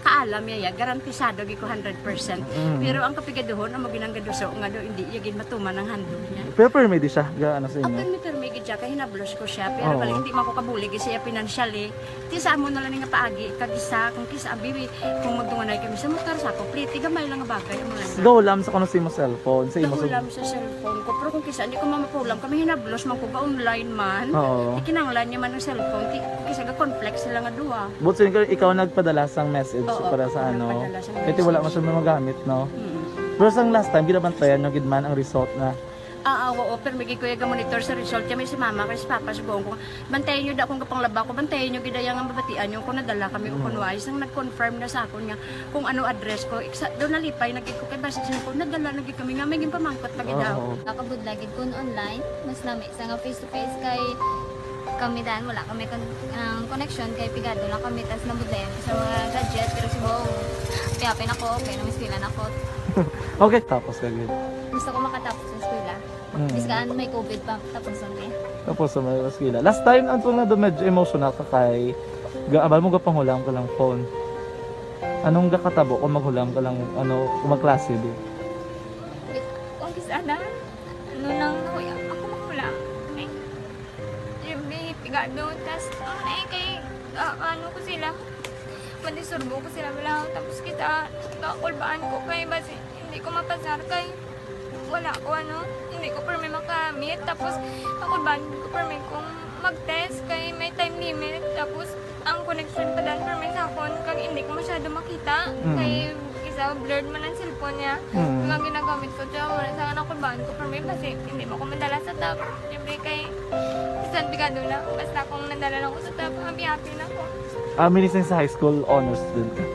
Kaalam niya, ya, garantisado gid ko hundred percent. Mm. Pero ang kapigaduhon, amo ginang gaduso nga do, hindi iya gid matuman ang handog niya. Pero permi di siya, ga, ano sa inyo? Permi, permi gid siya, kay hinablos ko siya. Pero Oo. bali, hindi man ko kabulig siya financially. Ti sa amo na lang nga paagi, kag isa, kung kisa, abi, kung magtunganay kami sa motor, sa ako, pliti, gamay lang nga bagay, amo lang. Go, lam sa kuno sa imo cellphone, sa imo Go, sub- lam sa cellphone ko. Pero kung kisa, hindi ko mamapulam, kami hinablos man ko, ga online man. Oo. Ti kinahanglan niya man ang cellphone, ti, kisa ga-conflict sila nga duha. But so, ikaw, ikaw nagpadala sang message Oo, para sa ako ano? nagpadala sang Kaya wala message. man siya magamit, no? Mm. Pero sang last time, ginabantayan nyo gid man ang result na? Ah, ah, oo, pero may gid ko yung monitor sa result. Kaya may si mama, kay si papa, subukan ko, "Bantayan nyo da akong kapanglaba ko, bantayan nyo gid ang mabatian nyo kung nadala kami o Mm. kung wais." Ang nag-confirm na sa akon nga kung ano address ko, iksa, doon nalipay na gid ko, kay basta siya ko, nadala na gid kami nga, may ginpamangkot pa gid Oo. ako. Nakabudlay gid kun online, mas nami sa nga face to face kay kami dan, wala kami kon-, ang connection kay pigado lang kami, tas nabudlayan ko sa mga gadget, pero si Bong, happy-happy na ko, okay na, may eskwela na ko. Okay, tapos ka gid. Gusto ko makatapos sa eskwela. Mm. Bisan may covid pa, tapos ang day. Tapos sa mga eskwela. Last time, ang tunga do medyo emotional ka kay, ga-, abal mo gapanghulam ka lang phone. Anong gakatabo kung maghulam ka lang, ano, kung magklase, di? Kung kisa na, ano nang nahuya, ako maghulam. Eh, yung may pigado, tas, ano na eh, kay, ah, ano ko sila, mandisturbo ko sila, wala. Tapos kita, kakulbaan ko kay, basi, hindi ko mapasar kay, wala ko, ano, hindi ko permi makamit. Tapos, kakulbaan ko permi kung mag-test kay may time limit. Tapos, ang connection pa dan permi sa akon, kag hindi ko masyado makita. Mm. Kay, isa, blurred man ang cellphone niya. Mm. Kag ang ginagamit ko, siya, wala sa akin, nakulbaan ko permi, basi, hindi mo ko madala sa top. Siyempre, kay, bisan pigado na, basta kung nadala lang ko sa top, happy-happy na ko. Ah, minising sa high school, honor student ka?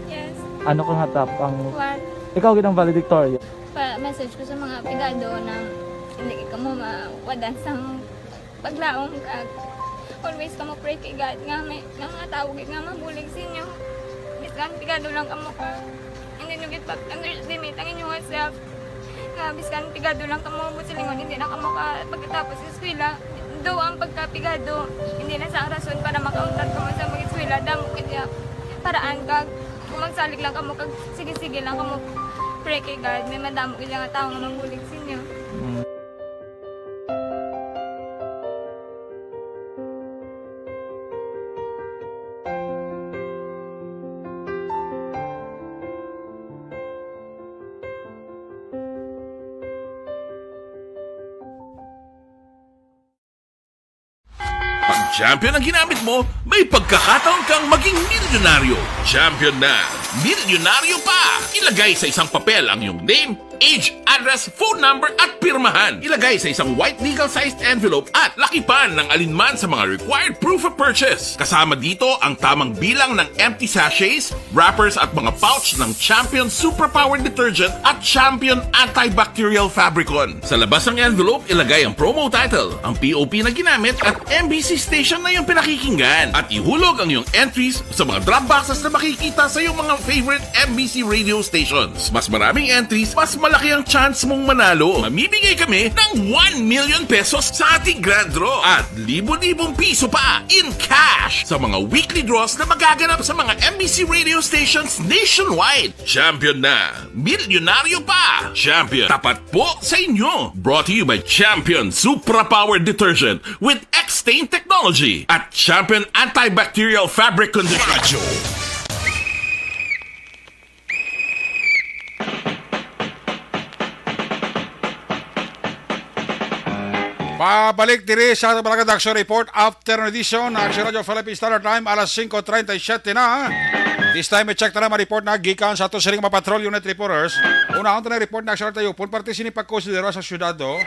Yes. Ano ka nga top ang One. Ikaw gid ang valedictorian? Pa-message ko sa mga pigado na hindi ka mo mawadan sang paglaom kag always ka mo pray kay God nga may, nga mga tawo gid nga mabulig sa inyo. Bisan pigado lang kamo ka, hindi nyo gid pag-underestimate ang inyong self. Nga bisan pigado lang kamo, buot silingon, hindi na kamo ka pagkatapos sa eskwela. Though ang pagkapigado, hindi na sa rason para makauntat kamo sa mag-eskwela. Damo gid nga paraan kag kung magsalig lang kamo kag sige-sige lang kamo pray kay God, may madamo gid nga tawo nga mabulig sa inyo. Mm. Pag champion ang ginamit mo, may pagkakataon kang maging milyonaryo. Champion na, milyonaryo pa! Ilagay sa isang papel ang iyong name, age, address, phone number, at pirmahan. Ilagay sa isang white legal-sized envelope at lakipan ng alinman sa mga required proof of purchase. Kasama dito ang tamang bilang ng empty sachets, wrappers, at mga pouch ng Champion Superpower Detergent at Champion Antibacterial Fabricon. Sa labas ng envelope, ilagay ang promo title, ang P O P na ginamit, at M B C station na iyong pinakikinggan. At ihulog ang iyong entries sa mga drop boxes na makikita sa iyong mga favorite M B C radio stations. Mas maraming entries, mas malaki ang chance mong manalo. Mamimigay kami ng one million pesos sa ating grand draw at libo-libong piso pa in cash sa mga weekly draws na magaganap sa mga M B C radio stations nationwide. Champion na! Milyonaryo pa! Champion, tapat po sa inyo! Brought to you by Champion Supra Power Detergent with X-Stain Technology at Champion Antibacterial Fabric Conditioner. Radyo. Pabalik diri sa Barangay Action Report after edition, Action Radio Philippine Standard Time, alas singko treinta y siete na. This time, i-check ta na ang report na gikan sa ato sining mga patrol unit reporters. Unahon ta na report na Action Radio Upon, parte sini pagkonsidera sa syudad, do,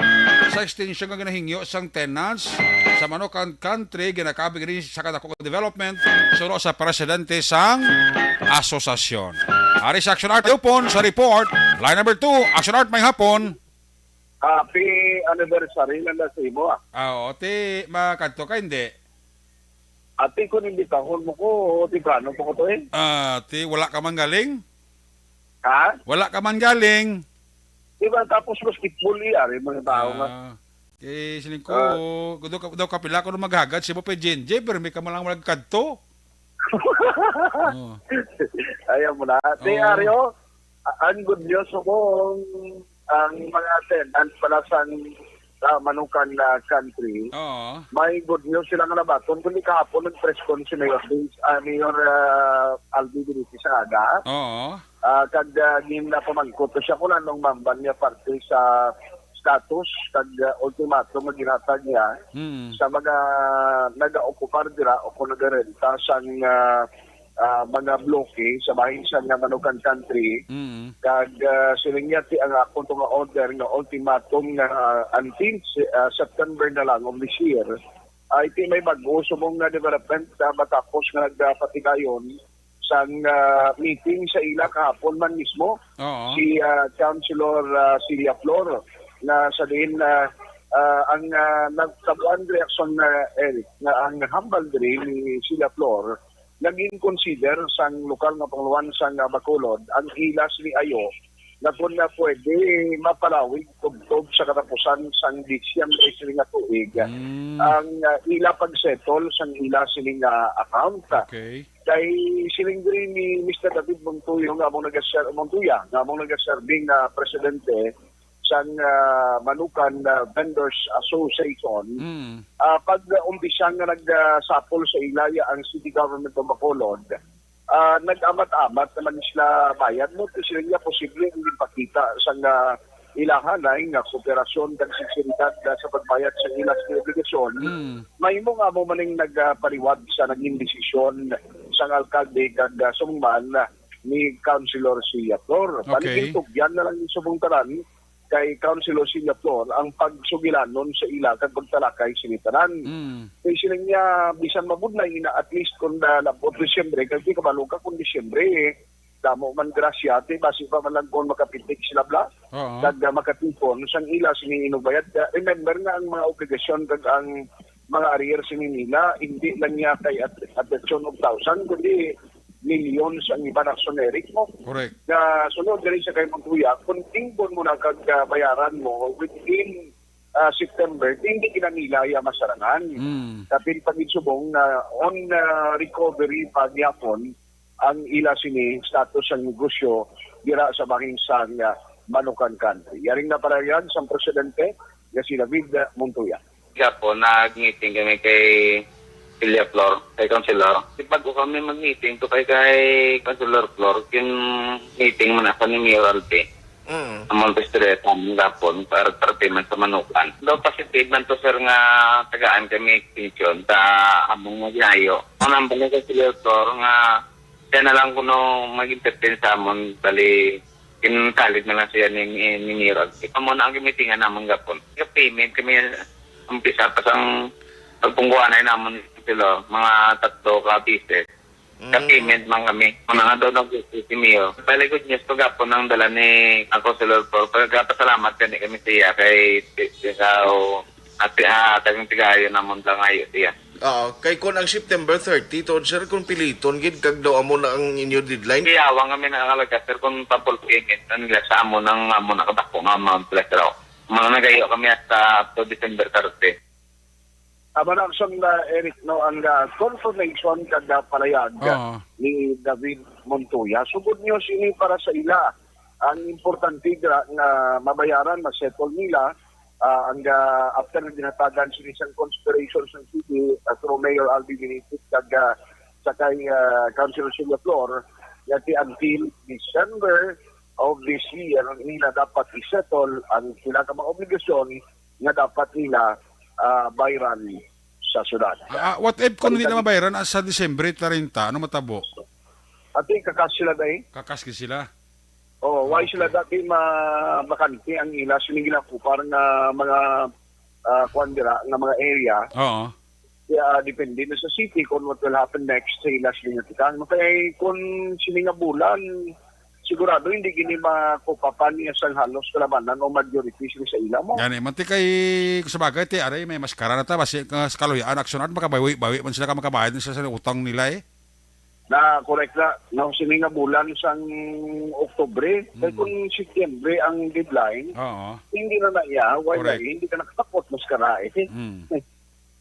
sa extension nga ginahingyo sang tenants sa Manukan Country, ginakabig rin sa kadakong development, suno sa presidente sang asosasyon. Ari sa Action Art Upon sa report, line number two, Action Art, may hapon. Happy anniversary lang na sa imo, ah. Ah, oo, ti, makadto ka, hindi? Ati, kung imbitahon mo ko, ti, plano pa ko to, eh. Ah, ti, wala ka man galing? Ha? Wala ka man galing? Di ba, tapos basketball, eh, ari, mga tao nga. Ah, eh, siling ko, Ah. daw ka, daw kapila ko nung maghagad, si mo pa, J N J, pero may ka man lang magkadto. Oh. Ayaw mo na. Ate Oo. Ario, a- ang good news mo kung ang mga tenant pala sang ah, Manukan na country, Oo. may good news sila nga nabaton. Kundi kahapon nag-press con si Mayor Vince, ah, Mayor ah, Alvin Benitez sa aga. Oo. Ah, kag ah, ginapamangkot to siya kung anong mamban niya parte sa status kag ah, ultimatum nga ginhatag niya Mm. sa mga nagaokupar dira o kung nagarenta sang ah, ah, mga bloke sa bahin sa nga Manukan Country. Mm. Kag ah, siling niya ti ang akon to nga order nga ultimatum nga ah, until ah, September na lang of this year, ay ti may bag-o subong nga development na matapos nga nagpatigayon sang ah, meeting sa ila kahapon man mismo Oo. si ah, Councilor ah, Celia Flor, na sa diin ah, ah, ang ah, nagtabuan reaksyon na, Eric, nga ang hambal diri ni Celia Flor naging consider sang lokal nga pangulohan sang ah, Bacolod ang ila sini ayo nga kon na pwede mapalawig tubtob sa katapusan sang Disyembre sini nga tuig Mm. ang ah, ila pag-settle sang ila sini nga account. Okay. Kay siling diri ni Mister David Montuyo nga among nagaser Montuya nga among nagaserbing nga presidente sang ah, Manukan ah, Vendors Association, Mm. ah, pag umpisa nga nagsapol sa ilaya ang City Government of Bacolod, ah, nag-amat-amat naman sila bayad mo. Kasi niya posible ang ipakita sa nga ilahan ay nga kooperasyon kag sinseridad na sa pagbayad sa ilang obligasyon. Mm. Mahimo nga mo maning nagpaliwat sa naging desisyon sang alkalde kag ah, summan ni Councilor Celia Flor. Okay. Balik yung tugyan na lang yung subong tanan kay Councilor Celia Flor ang pagsugilanon sa ila kag pagtalakay sini tanan. Mm. Kay siling niya, bisan mabudlay ina, at least kung na labot Disyembre, kay di kabalo ka kung Disyembre, eh, damo man grasya, ti basi pa man lang kung makapitik sila bla, Oo. kag ah, makatipon sang ila sini inugbayad. Kaya remember nga ang mga obligasyon kag ang mga arrears ni nila, hindi lang niya kay at, at the tune of thousand, kundi millions ang iba na soneric mo. Correct. Na sunod diri sa kay Montuya, kung tingbon mo na kag ah, bayaran mo within ah, September, hindi kinanilaya masarangan. Mm. Kapin paginsubong na on ah, recovery pa gyapon ang ila sini status sang negosyo dira sa bahin sang ah, Manukan Country. Yaring naparayag sang presidente nga si David ah, Montoya. Gapon, nag-meeting kami kay Celia Flor, kay Councilor. Di bago kami mag-meeting to kay, kay Councilor Flor, yung meeting man ako ni Mayor Alpi. Mm. Ang Montes de Oca, ang gapon, para, para payment sa Manukan. Daw positive man to, sir, nga tagaan kami extension sa among mga ginayo. Ang nambal ni Councilor Flor nga siya na lang kuno mag-entertain sa amon, bali, kinsalig na lang siya ni, ni, ni Mayor Alpi. Amo na ang gimitingan namon gapon. Payment kami, umpisa pa sang pagpungguanay namon sila, mga tatlo ka beses. Mm. Ka-payment man kami. Una nga daw nag-, si Mayor. Bali, good news to gapon ang dala ni ang Councilor Flor. Pagkapasalamat gani kami sa iya kay, kay, kay, Ate, ah, tagang tigayo namon lang ayo diya. Oo, kay kun ang September thirty, tuod, sir, kung piliton gid kag daw amo na ang inyo deadline. Iyawa nga may nakalaga, sir, kung pa-full payment na nila sa amo nang amo na kadako nga amount nila, sir, oh. Mga nagayo kami hasta up to December thirty. Amo na, Action, uh, Eric, no, ang uh, confirmation kag uh, palayag Oo. ni David Montoya. So, good news ini para sa ila. Ang importante gra nga mabayaran, ma-settle nila, ah, ang, ah, after nga ginhatagan sini sang consideration sang city, ah, through Mayor Alvin Benitez kag, ah, sa kay, ah, Councilor Silvia Flor, nga ti until December of this year nila dapat i-settle ang sila ka mga obligasyon nga dapat nila, ah, bayran sa syudad. Ah, what if kung hindi na mabayaran, ah, sa Disyembre treinta, ano matabo? Ati, kakas sila, day. Kakas gid sila. Oh, why Okay. sila dati ma-, bakante ang ila sini ginakupar nga mga, ah, kuwan dira, nga mga area? Oo. Kaya depende na sa city kung what will happen next sa ila sini nga tikang. No, kay kung sini nga bulan, sigurado hindi gini makupapan niya sang halos kalabanan o majority sini sa ila mo. Gani, man ti kay, kung sa bagay, ti, aray, may maskara na ta, basi, uh, sa kaluyaan, action art, makabawi-bawi man sila ka makabayad sa, sa utang nila, eh. Na, correct na. No, sini nga bulan sang Oktubre, kay Mm. kung Setyembre ang deadline, Oo. hindi na na iya, why Correct. na, hindi ka nakatapot, mas karae. Mm.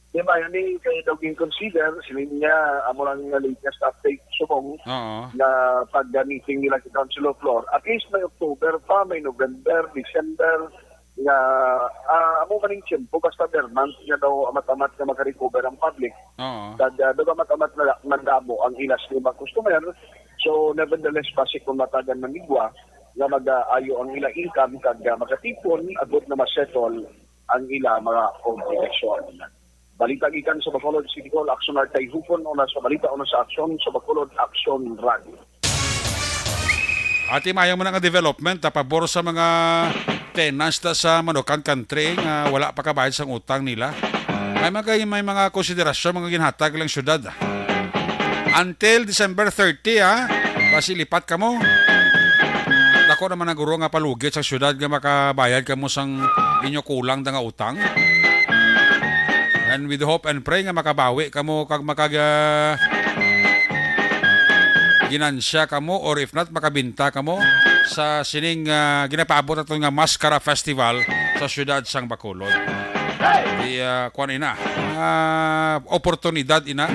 Di ba, yun eh, kaya daw ginconsider, sila niya, amo lang nga latest update subong Oo. na pag-meeting nila sa Council of Law. At least may October pa, may November, December, nga, ah, amo man yung tiyempo, basta per month nga daw amat-amat nga makarecover ang public. Oo. Kag, ah, daw amat-amat na man damo ang ilas ni mga customer. So, nevertheless, basi kung matagan man igwa, nga mag-aayo ang ila income, kag, ah, makatipon, agod na ma-settle ang ila mga obligasyon. Balita gikan sa Bacolod City Hall, Action Artay Hupon, una sa balita, una sa aksyon, sa Bacolod Action Radio. Ati, mayo mo na nga development, ah, pabor sa mga tenants ta sa Manukan Country nga wala pa kabayad sang utang nila. May mga, may mga konsiderasyon, mga ginhatag lang syudad, ah. Until December thirty, ah, basi lipat kamo. Dako naman ang guro nga palugit sa syudad nga makabayad kamo sang inyo kulang da nga utang. And we do hope and pray nga makabawi kamo kag makag, ah, ginansya kamo, or if not, makabinta kamo sa sining, ah, ginapaabot naton nga Mascara Festival sa siyudad sang Bacolod. Di, ah, kuwan ina, ah, oportunidad ina.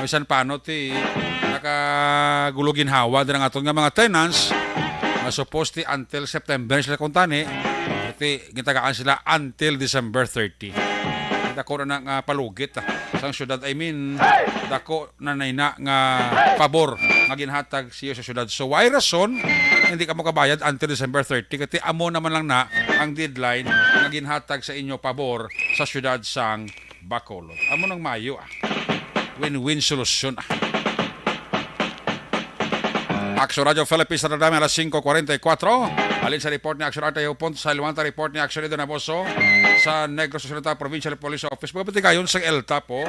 Bisan pano ti nakagulo ginhawa dira nga aton nga mga tenants, nga supposed ti until September sila kuntani, ti gitagaan sila until December thirty. Dako na nga palugit, ah, sang syudad, I mean, dako na nayna nga pabor nga ginhatag siyo sa syudad. So, why rason hindi kamo kabayad until December thirty? Kati amo naman lang na ang deadline nga ginhatag sa inyo pabor sa syudad sang Bacolod. Amo nang mayo, ah. Win-win solusyon, ah. Action Radio Philippines, sa Radame, alas singko kwarenta y kuwatro. Halin sa report ni Action Artay Hupon, sa Luanta report ni Action Edo Naboso, sa Negros Occidental Provincial Police Office. Mga patigayon sa El Tapo,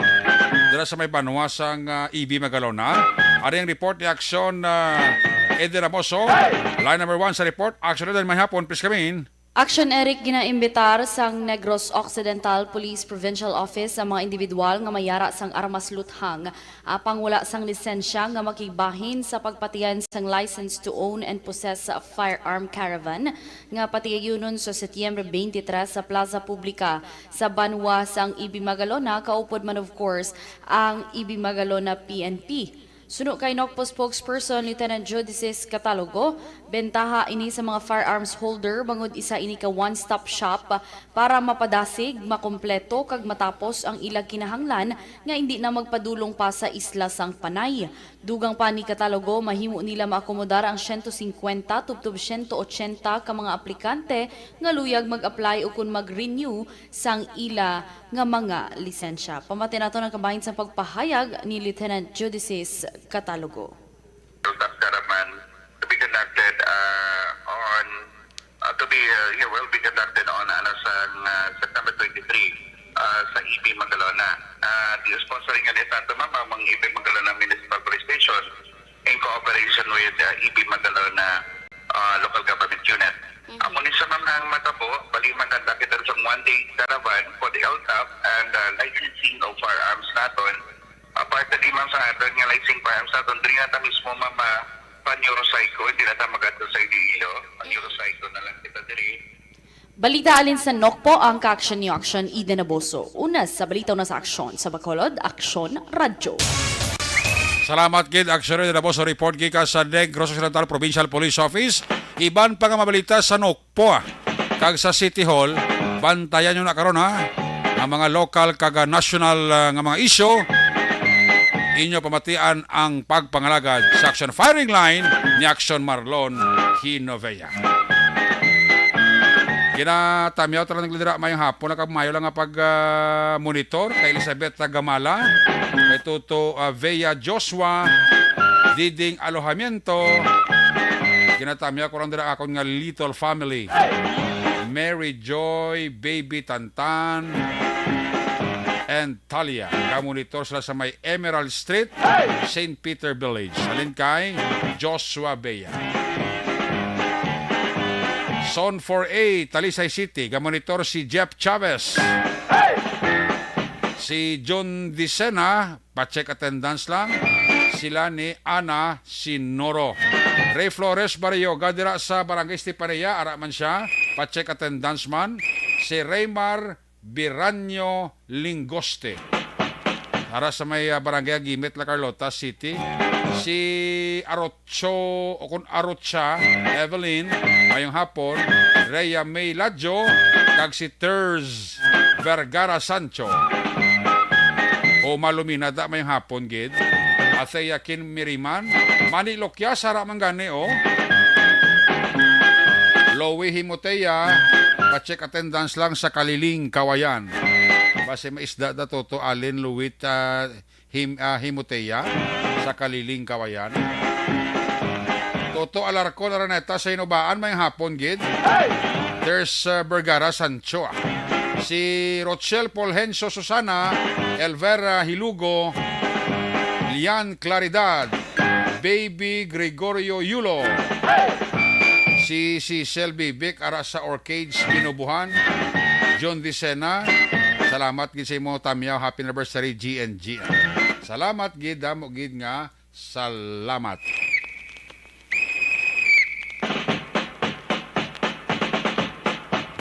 dira sa may banwa sang, ah, E B Magalona. Ari ang report ni Action, ah, Edo Naboso. Line number one sa report, Action Edo, may hapon, please come in. Action Eric, ginaimbitar sang Negros Occidental Police Provincial Office ang mga individual nga may yara sang armas luthang, apang wala sang lisensya, nga makigbahin sa pagpatiyan sang License to Own and Possess Firearm Caravan nga patigayunon sa Setyembre twenty-three sa Plaza Publica sa banwa sang E B Magalona, kaupod man, of course, ang E B Magalona P N P. Suno kay NOCPO spokesperson Lieutenant Judices Catalogo, bentaha ini sa mga firearms holder bangod isa ini ka one-stop shop para mapadasig, makompleto, kag matapos ang ila kinahanglan nga indi na magpadulong pa sa isla sang Panay. Dugang pa ni Catalogo, mahimo nila maakomodar ang siyento singkwenta tubtob siyento otsenta ka mga aplikante nga luyag mag-apply ukon mag-renew sang ila nga mga lisensya. Pamati naton ang kabahin sang pagpahayag ni Lieutenant Judices Catalogo. Caravan to be conducted, uh, on, uh, to be, uh, yeah, will be conducted on, ano, sa, uh, September twenty-three, uh, sa E B Magalona. Uh, the sponsoring unit nato, ma'am, ang E B Magalona Municipal Police Station in cooperation with, uh, E B Magalona, uh, Local Government Unit. Mhm. Amo ni sa mga matabo, bali maganda kita sa one-day caravan for the L TAP and, uh, licensing of firearms naton. Aparte di man sa aton nga licensing firearms naton, diri na ta mismo, ma'am, ah, pa-neuropsycho, hindi na ta magadto sa Iloilo. Pa-neuropsycho na lang kita diri. Balita halin sa NOCPO, ang ka-action niyo, Action Eden Abuso. Una sa balita, una sa aksyon. Sa Bacolod, Aksyon Radyo. Salamat gid, Action Eden Abuso. Report gikan sa Negros Occidental Provincial Police Office. Iban pa nga mabalita sa NOCPO, ah, kag sa City Hall. Bantayan nyo na karon, ha, ang mga lokal kag, ah, national, ah, nga mga isyu. Inyo pamatian ang pagpangalagad sa Action Firing Line ni Action Marlon Hinovea. Ginatamyaw ta lang dira mayong hapon, nakamayo lang nga pag, ah, monitor kay Elizabeth Tagamala, kay Toto, ah, Vea Joshua, Diding Alojamiento. Ginatamyaw ko lang dira akon nga little family. Mary Joy, Baby Tantan, and Talia. Gamonitor sila sa may Emerald Street, Saint Peter Village. Halin kay Joshua Bea. Zone four A, Talisay City. Gamonitor si Jeff Chavez. Si John Dicena, pa-check attendance lang. Sila ni Ana Sinoro. Ray Flores Barrioga dira sa Barangay Estefanía, ara man siya, pa-check attendance man. Si Raymar Biranyo Lingoste. Ara sa may, ah, Barangay Agimit, La Carlota City. Si Arocho, o kun Arocha Evelyn, mayong hapon. Rhea May Ladjo, kag si Terz Vergara Sancho. O Malumina da, mayong hapon gid. Athea Kin Miriman, Mani Lokyas, ara man gani, o. Lowy Himotea, pa-check attendance lang sa Kaliling, Kawayan. Basi may isda da, Toto Allen Luwit, ah, Him-, ah, Himotea sa Kaliling, Kawayan. Toto Alarcon Araneta sa Inubaan, mayong hapon gid. There's, ah, Vergara Sancho, ah. Si Rochelle Polhencio Susana, Elvera Hilugo, Lian Claridad, Baby Gregorio Yulo, si, si Selby Vic, ara sa Orchids, Kinubuhan, John Vicena. Salamat gid sa imo, Tamyaw. Happy anniversary, G N G. Salamat gid, damo gid nga salamat.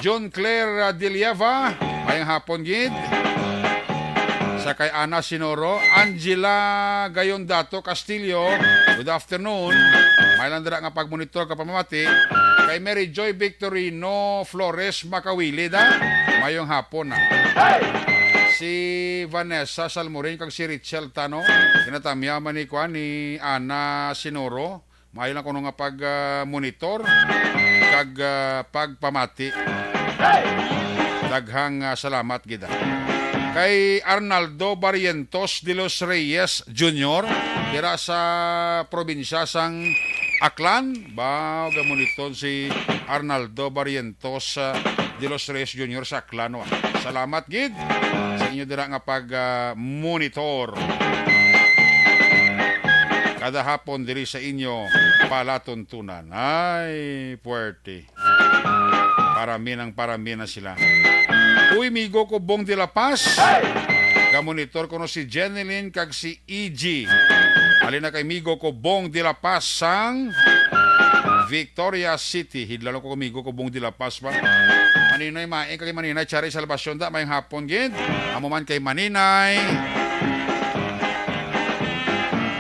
John Claire, uh, Dilieva, mayong hapon gid. Sa kay Ana Sinoro, Angela Gayondato Castillo, good afternoon. May lang dira nga pagmonitor ka pamamati. Kay Mary Joy Victorino Flores Makawili da, mayong hapon na. Si Vanessa Salmorin kag si Richel Tano, ginatamya man ni kuan ni Ana Sinoro. Maayo lang kuno nga pag, ah, monitor kag, ah, pagpamati. Daghang, ah, salamat gid, ah. Kay Arnaldo Barrientos de los Reyes Junior, dira sa probinsya sang Aklan. Ba, gamonitor si Arnaldo Barrientos, ah, de los Reyes Junior sa Aklan, wa. Salamat gid sa inyo dira nga pag, ah, monitor. Kada hapon diri sa inyo palatuntunan. Ay, puwerte. Parami ng parami na sila. Uy, migo ko, Bong de la Paz. Gamonitor ko no si Jenilyn kag si E G. Halin na kay migo ko, Bong de la Paz sang Victoria City. Hidlalo ko, migo ko, Bong de la Paz ba. Maninay Maing kag Maninay Charis Salvacion da, mayong hapon gid. Amo man kay Maninay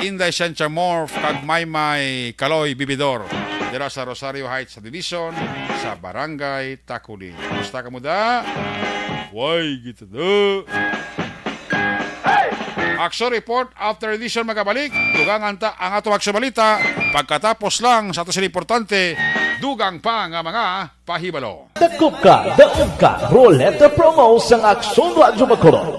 Inday Sentia Morf kag Maymay Kaloy Bibidor dira sa Rosario Heights Subdivision sa Barangay Taculing. Kumusta kamo da? Way, kita da. Action report after this, magabalik. Dugangan ta ang atong action balita pagkatapos lang sa ato sini importante, dugang pa nga mga pahibalo. Dakop ka, daog ka, Roleta Promo sang Aksyon Radyo Bacolod.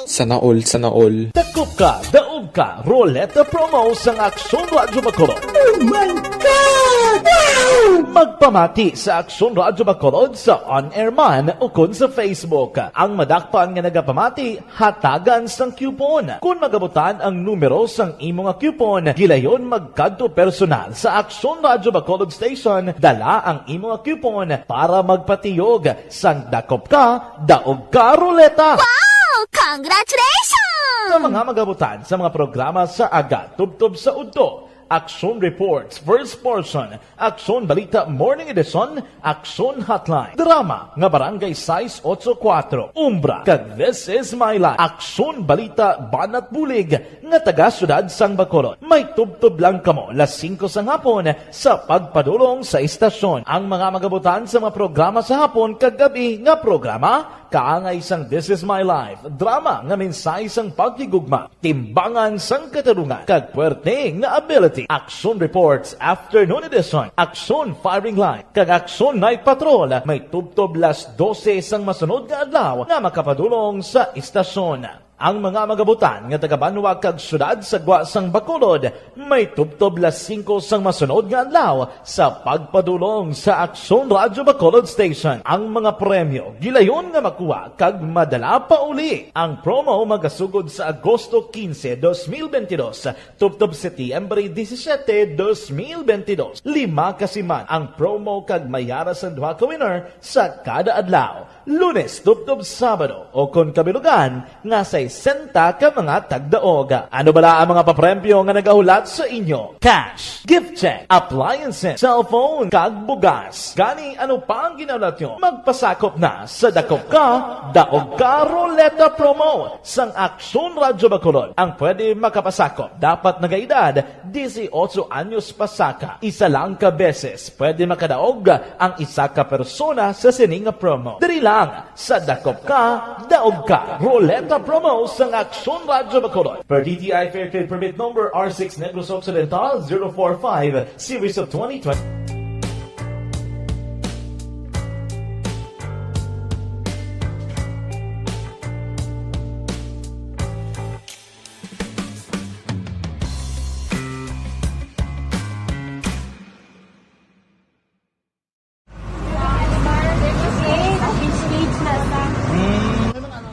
Sana all, sana all. Dakop ka, daog ka, Roleta Promo sang Aksyon Radyo Bacolod. Oh my God! Wow! Magpamati sa Aksyon Radyo Bacolod sa on-air man ukon sa Facebook. Ang madakpan nga nagapamati, hatagan sang coupon. Kon magabutan ang numero sang imo nga coupon, gilayon magkadto personal sa Aksyon Radyo Bacolod Station, dala ang imo nga coupon para magpatiyog sang dakop ka, daog ka, Roleta. Wow! Congratulations! Sa mga magabutan sa mga programa sa aga tubtob sa udto, Aksyon Reports, first portion, Aksyon Balita Morning Edition, Aksyon Hotline, drama nga Barangay sais otso kuwatro, Umbra, kag This Is My Life, Aksyon Balita Banat Bulig nga taga Siyudad sang Bacolod. May tubtob lang kamo las singko sang hapon sa pagpadulong sa istasyon. Ang mga magabutan sa mga programa sa hapon kag gab-i nga programa, kaangay sang This Is My Life, drama nga mensahe sang paghigugma, timbangan sang katarungan, kag puwerte nga ability. Action Reports Afternoon Edition, Action Firing Line, kag Action Night Patrol may tubtob las dose sang masunod nga adlaw nga makapadulong sa istasyon. Ang mga magabutan nga taga-banwa kag siyudad sa gwa sang Bacolod may tubtob las singko sang masunod nga adlaw sa pagpadulong sa Aksyon Radyo Bacolod Station. Ang mga premyo gilayon nga makuha kag madala pa uli. Ang promo magasugod sa Agosto quince, dos mil veintidós, tubtob Setyembre disisiete, dos mil veintidós. Lima ka siman ang promo kag may ara sang duha ka winner sa kada adlaw. Lunes tubtob Sabado, o kon kabilugan nga sais sesenta ka mga tagdaog. Ano bala ang mga papremyo nga nagahulat sa inyo? Cash, gift check, appliances, cellphone, kag bugas. Gani, ano pa ang ginahulat nyo? Magpasakop na sa Dakop Ka, Daog Ka Ruleta Promo sang Aksyon Radyo Bacolod. Ang pwede makapasakop dapat nagaedad dieciocho anyos pasaka. Isa lang ka beses pwede makadaog ang isa ka persona sa sini nga promo. Diri lang sa Dakop Ka, Daog Ka. Ruleta promo sang Aksyon Radyo Bacolod. Per D T I Fair Trade Permit Number R six Negros Occidental zero four five, Series of twenty twenty.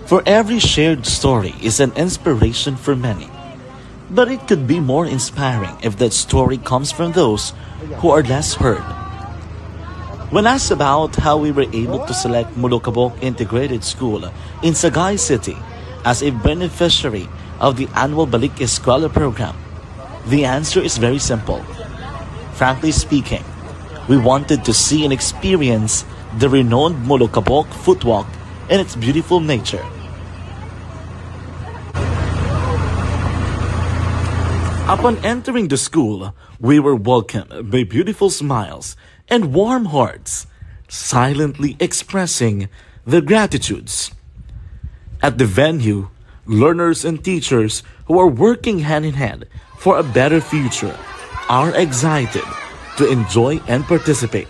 For every shared story is an inspiration for many. But it could be more inspiring if that story comes from those who are less heard. When asked about how we were able to select Molokabok Integrated School in Sagay City as a beneficiary of the annual Balik Eskwela program, the answer is very simple. Frankly speaking, we wanted to see and experience the renowned Molokabok Footwalk and its beautiful nature. Upon entering the school, we were welcomed by beautiful smiles and warm hearts, silently expressing their gratitudes. At the venue, learners and teachers who are working hand in hand for a better future are excited to enjoy and participate.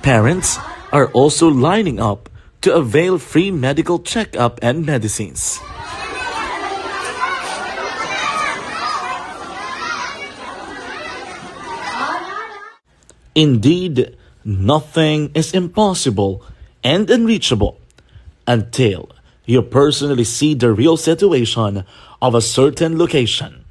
Parents are also lining up to avail free medical checkup and medicines. Indeed, nothing is impossible and unreachable until you personally see the real situation of a certain location.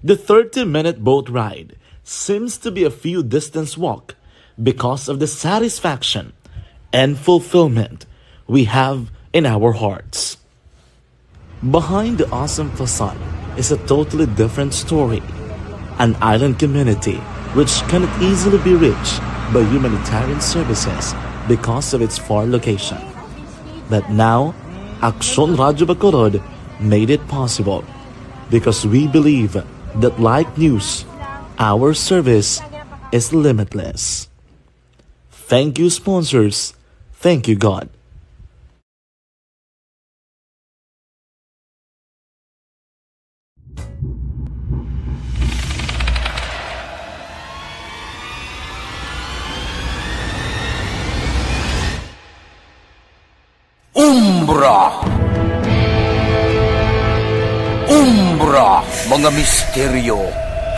The thirty-minute boat ride seems to be a few distance walk because of the satisfaction and fulfillment we have in our hearts. Behind the awesome facade is a totally different story. An island community which cannot easily be reached by humanitarian services because of its far location. But now, Aksyon Radyo Bacolod made it possible because we believe that, like News, our service is limitless. Thank you, sponsors. Thank you, God. Umbra. Umbra, mga misteryo,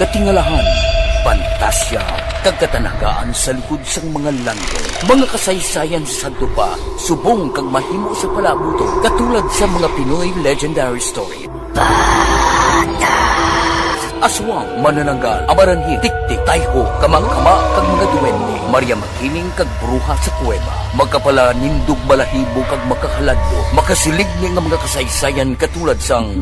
katingalahan, pantasya, kag katanagaan sa likod sang mga langit. Mga kasaysayan sa sadto pa, subong kag mahimo sa palaabuton, katulad sa mga Pinoy legendary story. Aswang, manananggal, amaranhit, tiktik, tayho, kamangkama, kag mga duwende, Maria Makiling kag bruha sa kuweba. Makapalanindog balahibo kag makahaladlok, makasiligni nga mga kasaysayan katulad sang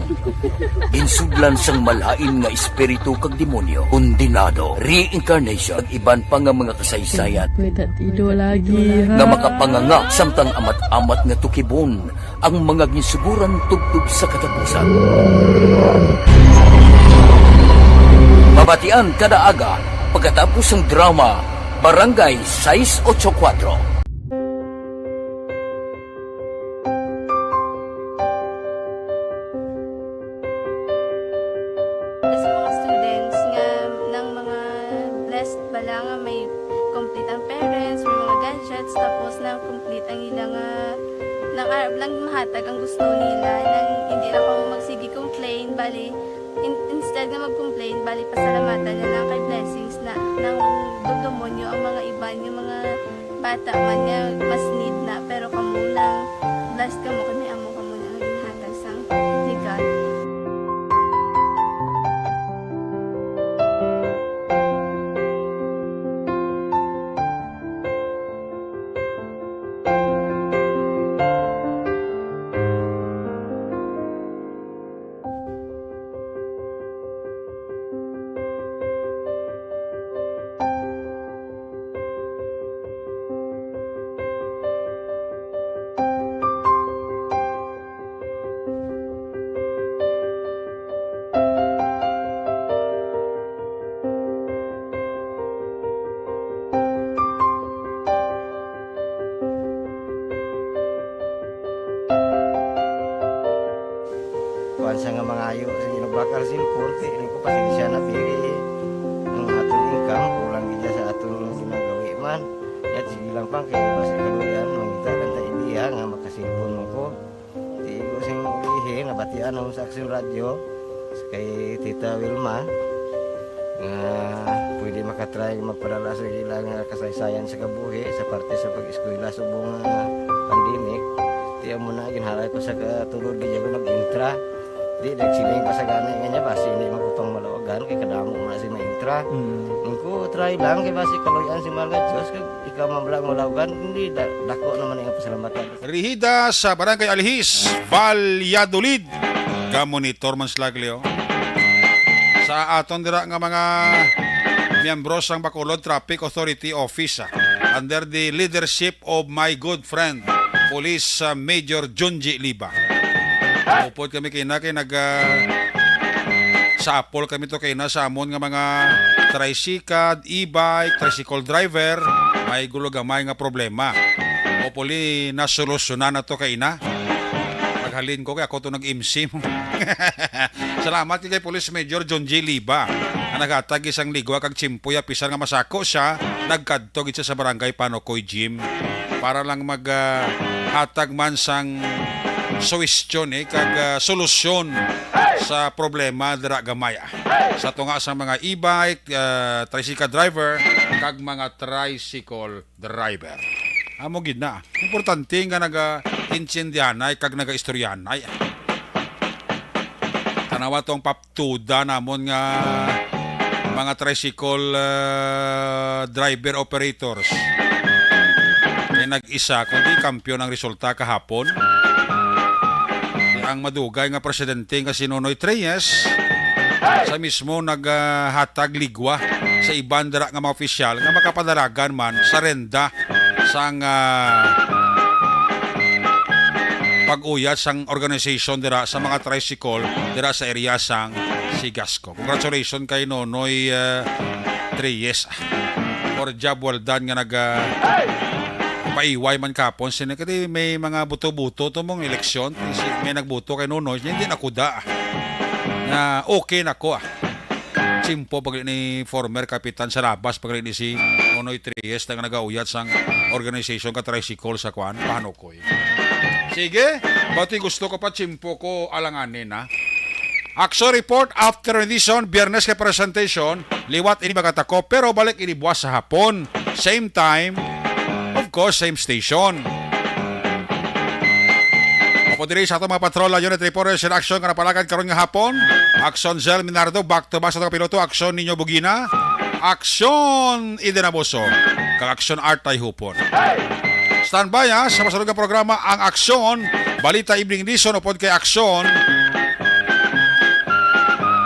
ginsudlan sang malain nga espiritu kag demonyo, kondenado, reincarnation, kag iban pa nga mga kasaysayan Pwede tido lagi, nga ha? makapanganga samtang amat-amat nga tukibon ang mga ginsuguran tubtob sa katapusan. Mabatian kada aga pagkatapos sang drama Barangay Sais Ocho Kuatro. Sa mga students nga, nang mga blessed bala nga may complete ang parents, may mga gadgets, tapos na complete ang ila nga, nang arab lang mahatag ang gusto nila, nang hindi na kamo magsige complain, bali, in-, instead nga mag-complain, bali, pasalamatan na lang kay blessings na, nang dumdumo nyo ang mga iban, yung mga bata man nga mas need na, pero kamo lang, blessed kamo kay may amo kamo na nga ginhatag sang regalo. Sa nga mangayo sa inyong bakal cellphone, kay ko pasensya na, pili ang aton income, kulang gid sa aton ginagawi man. Yat sige lang pang kay basi kaluyan, mangita lang ta idea nga makasilpon mo ko. Di ko sing ihi, nabatian ako sa Aksyon Radyo, kay Tita Wilma, nga pwede makatry magpadala sa ilang kasaysayan sa kabuhi sa parte sa pag-eskwela subong nga pandemic. Tiyan mo na, ginhalay ko sa katulog, di ako nag-intra. Di, nagsiling pa sa gani nga niya, basi hindi man ko pang malawagan, kay kadamo man si maintra. Mm. Ang ko, try lang, kay basi kaluyan si mga Diyos, kag ikaw man lang malawagan, hindi, da, dako naman ang pasalamatan. Rehida sa Barangay Alihis, Valladolid. Ga-monitor man sila, Cleo. Sa aton dira nga mga miyembro sang Bacolod Traffic Authority Office, ah, under the leadership of my good friend, Police, ah, Major Junji Liba. Upod kami kay na kay nag, ah, sapol kami to kay na sa amon nga mga tricycad, e-bike, tricycle driver, may gulo gamay nga problema. Hopefully, nasolusyonan na to kay na. Paghalin ko kay ako to nag-M C mo. Salamat kay Police Major John J. Liba, nga naghatag isang ligwa kag tsimpo, ya, bisan nga masako siya, nagkadto gid siya sa Barangay Panokoy Gym para lang mag, ah, hatag man sang suwestyon, eh, kag, ah, solusyon sa problema dira gamay, ah, sa tunga sa mga e-bike, ah, tricycle driver, kag mga tricycle driver. Amo gid na. Importante nga naga-intindihanay kag naga-istoryanay. Tanawa tong paptuda namon nga mga tricycle, ah, driver operators. Kay nag-isa, kundi kampiyon ang resulta kahapon. Ang madugay nga presidente nga si Nonoy Treyes, sa mismo naghatag ligwa sa iban dira nga mga opisyal nga makapadalagan man sa renda sang, ah, pag-uyat sang organization dira sa mga tricycle dira sa area sang Sigasco. Congratulations kay Nonoy, ah, Treyes. For job well done nga nag, ah, paiway man kapon sini, kay may mga buto-buto to mong eleksyon, si, may nagbuto kay Nonoy, hindi na kuda. Na okay na ko, ah. Tsimpo pag ni former kapitan sa Labas, pag ni si Nonoy Treyes, na nagauyat sang organization ka tricycle sa kwan, Panokoy. Sige, pati gusto ko pa, tsimpo ko alanganin, ha? Action report after rendition, Biyernes kay presentation, liwat ini magatako, pero balik ini buwas sa hapon. Same time, of course, same station. Upod diri sa atong mga patrol, Unit Reporters in Action nga napalakad karon nga hapon. Action Zell Minardo, back to back sa atong piloto. Action Nino Bugina. Action Eden Abuso. Kag Action Art Tayhupon. Standby, ha, sa masunod nga programa, ang Aksyon, Balita Evening Edition, upod kay Aksyon,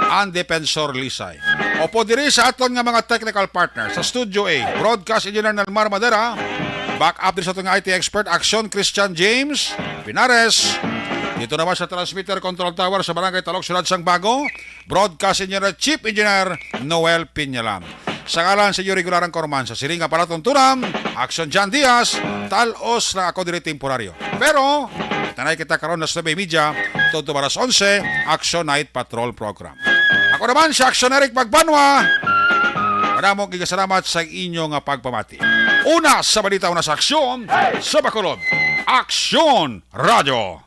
ang Defensor Lisay. Upod diri sa aton nga mga technical partner sa Studio A, Broadcast Engineer Nelmar Madera, back up diri sa aton nga I T expert, Aksyon, Christian James Pinares. Dito naman sa Transmitter Control Tower sa Barangay Talok, Siyudad sang Bago, Broadcast Engineer, Chief Engineer Noel Piñalam. Sa ngalan sa inyo regularang korman sa siling nga palatuntunan, Aksyon John Diaz, talos lang ako diri temporaryo. Pero, tanay kita karon alas nuebe y media, tungod alas onse, Aksyon Night Patrol Program. Ako naman si Aksyon Eric Pagbanwa. Madamo kay salamat sa inyo nga pagpamati. Una sa balita, una sa aksyon, sa Bacolod. Aksyon Radyo.